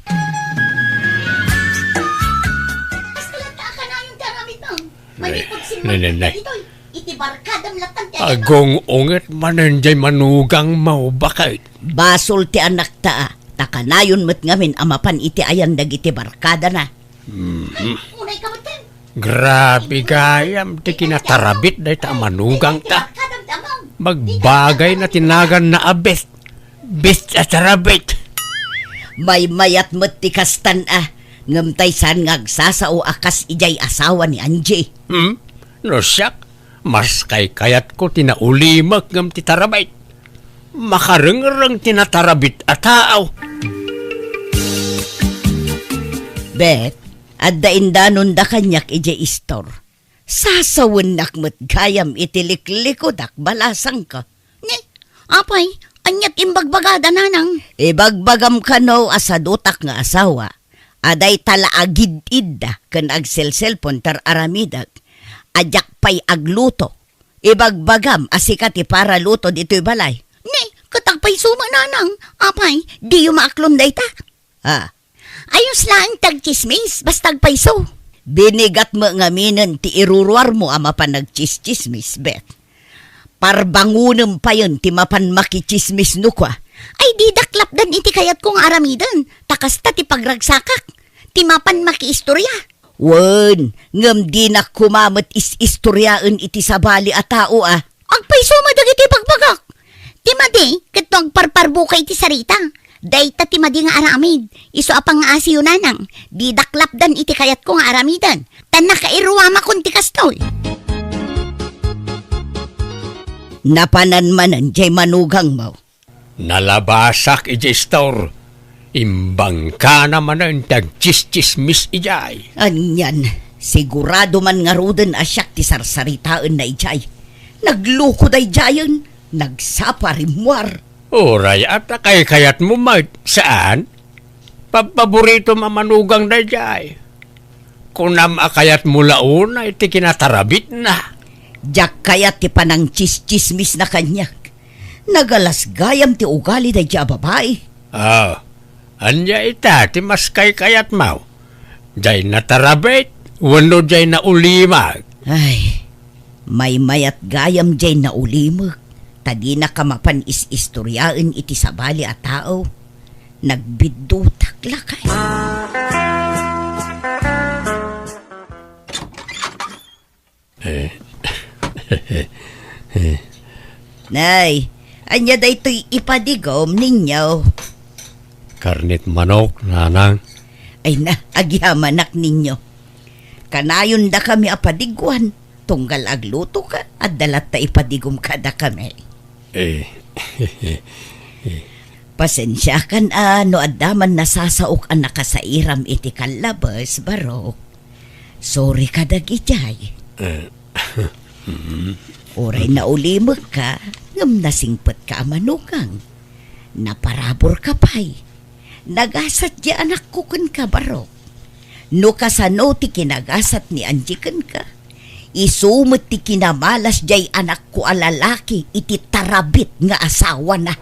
Kasta latta a kanayon ti aramidmo. Manipud simmangpet ditoy, iti barkadam latta ti aramidmo. Agung-unget manen diay manugangmo, baket. Basol ti anakta a, ta kanayon met ngamin a mapan iti ayan dagiti barkadana. Mhm. Ay, unay ka met ken. Grabe gayam ti kinatarabit dayta a manugangta. Magbagayna ti naganna a bet. Bet a tarabit. Maymayat met ti kastan a, ngem tay saan nga agsasao a kas idiay asawa ni Angie. Hmm? No siak, mas kaykayatko ti naulimek ngem ti tarabit. Makarengreng ti natarabit a tao. Bet, adda indanonda kaniak idiay istor. Sasawennak met gayam iti liklikudak, balasangko. Ni, apay, ania ti imbagbagada, Nanang? Ibagbagam kano a sadutak nga asawa, a dayta la agid-idda ken agselselpon ti ar-aramidek, a diak pay agluto. Ibagbagam a sika ti paraluto ditoy balay. Ni, ket agpayso met, Nanang. Apay, diyo maaklon dayta? Ah. Ayos laeng ti agtsismis, basta agpayso. Binigat met ngaminen ti iruruarmo a mapan agtsistsismis, Bet. Parbangonem payen ti mapan makitsismis no kua. Ay, didak lapdan iti kayatko nga aramiden, ta kasta ti pagragsakak, ti mapan makiistoria. Wen, ngem dinak koma met is-istoriaen iti sabali a tao a. Agpayso met dagiti ibagbagak. Ti madi, ket no agparparbuka iti sarita, dayta ti madi nga aramid. Isu a pangngaasiyo, Nanang, didak lapdan iti kayatko nga aramiden, ta nakairuamakon ti kastoy. Napanan manen diay manugangmo. Nalabasak idiay istor. Imbangkana manen ti agtsistsismis idiay. Anian, sigurado man ngaruden a siak ti sarsaritaenna idiay. Nagluko daydiayen, nagsapa rimmuar. Uray, a ta kaykayatmo met, saan? Pabpaboritom a manugang daydiay. Kunam a kayatmo la unay ti kinatarabitna. Diak kayat ti panangtsistsismisna kaniak. Nagalas gayam ti ugali daydiay a babai. Ah, ania ita ti mas kaykayatmo? Diay natarabit wenno diay naulimek? Ay, maymayat gayam diay naulimek, ta dinaka mapan is-istoriaen iti sabali a tao. Nagbiddutak lakay. Eh. Nay, ania daytoy ipadigom ninyo? Karnet manok, nanang. Ay na, agyamanak ninyo. Kanayondakami a padiguan, tunggal aglutoka, adda latta ipadigom kadakami. Eh. Pasensiakan a no adda man nasasaok a nakasairam iti kallabes, Barok. Sorry ka dagiti ay. Eh. Uray naulimekka, ngem nasingpetka a manugang. Naparaburka pay. Nagasat ti anakko kenka, Barok. No kasano ti kinagasat ni Angie kenka, isu met ti kinamalas diay anakko a lalaki iti tarabit nga asawana.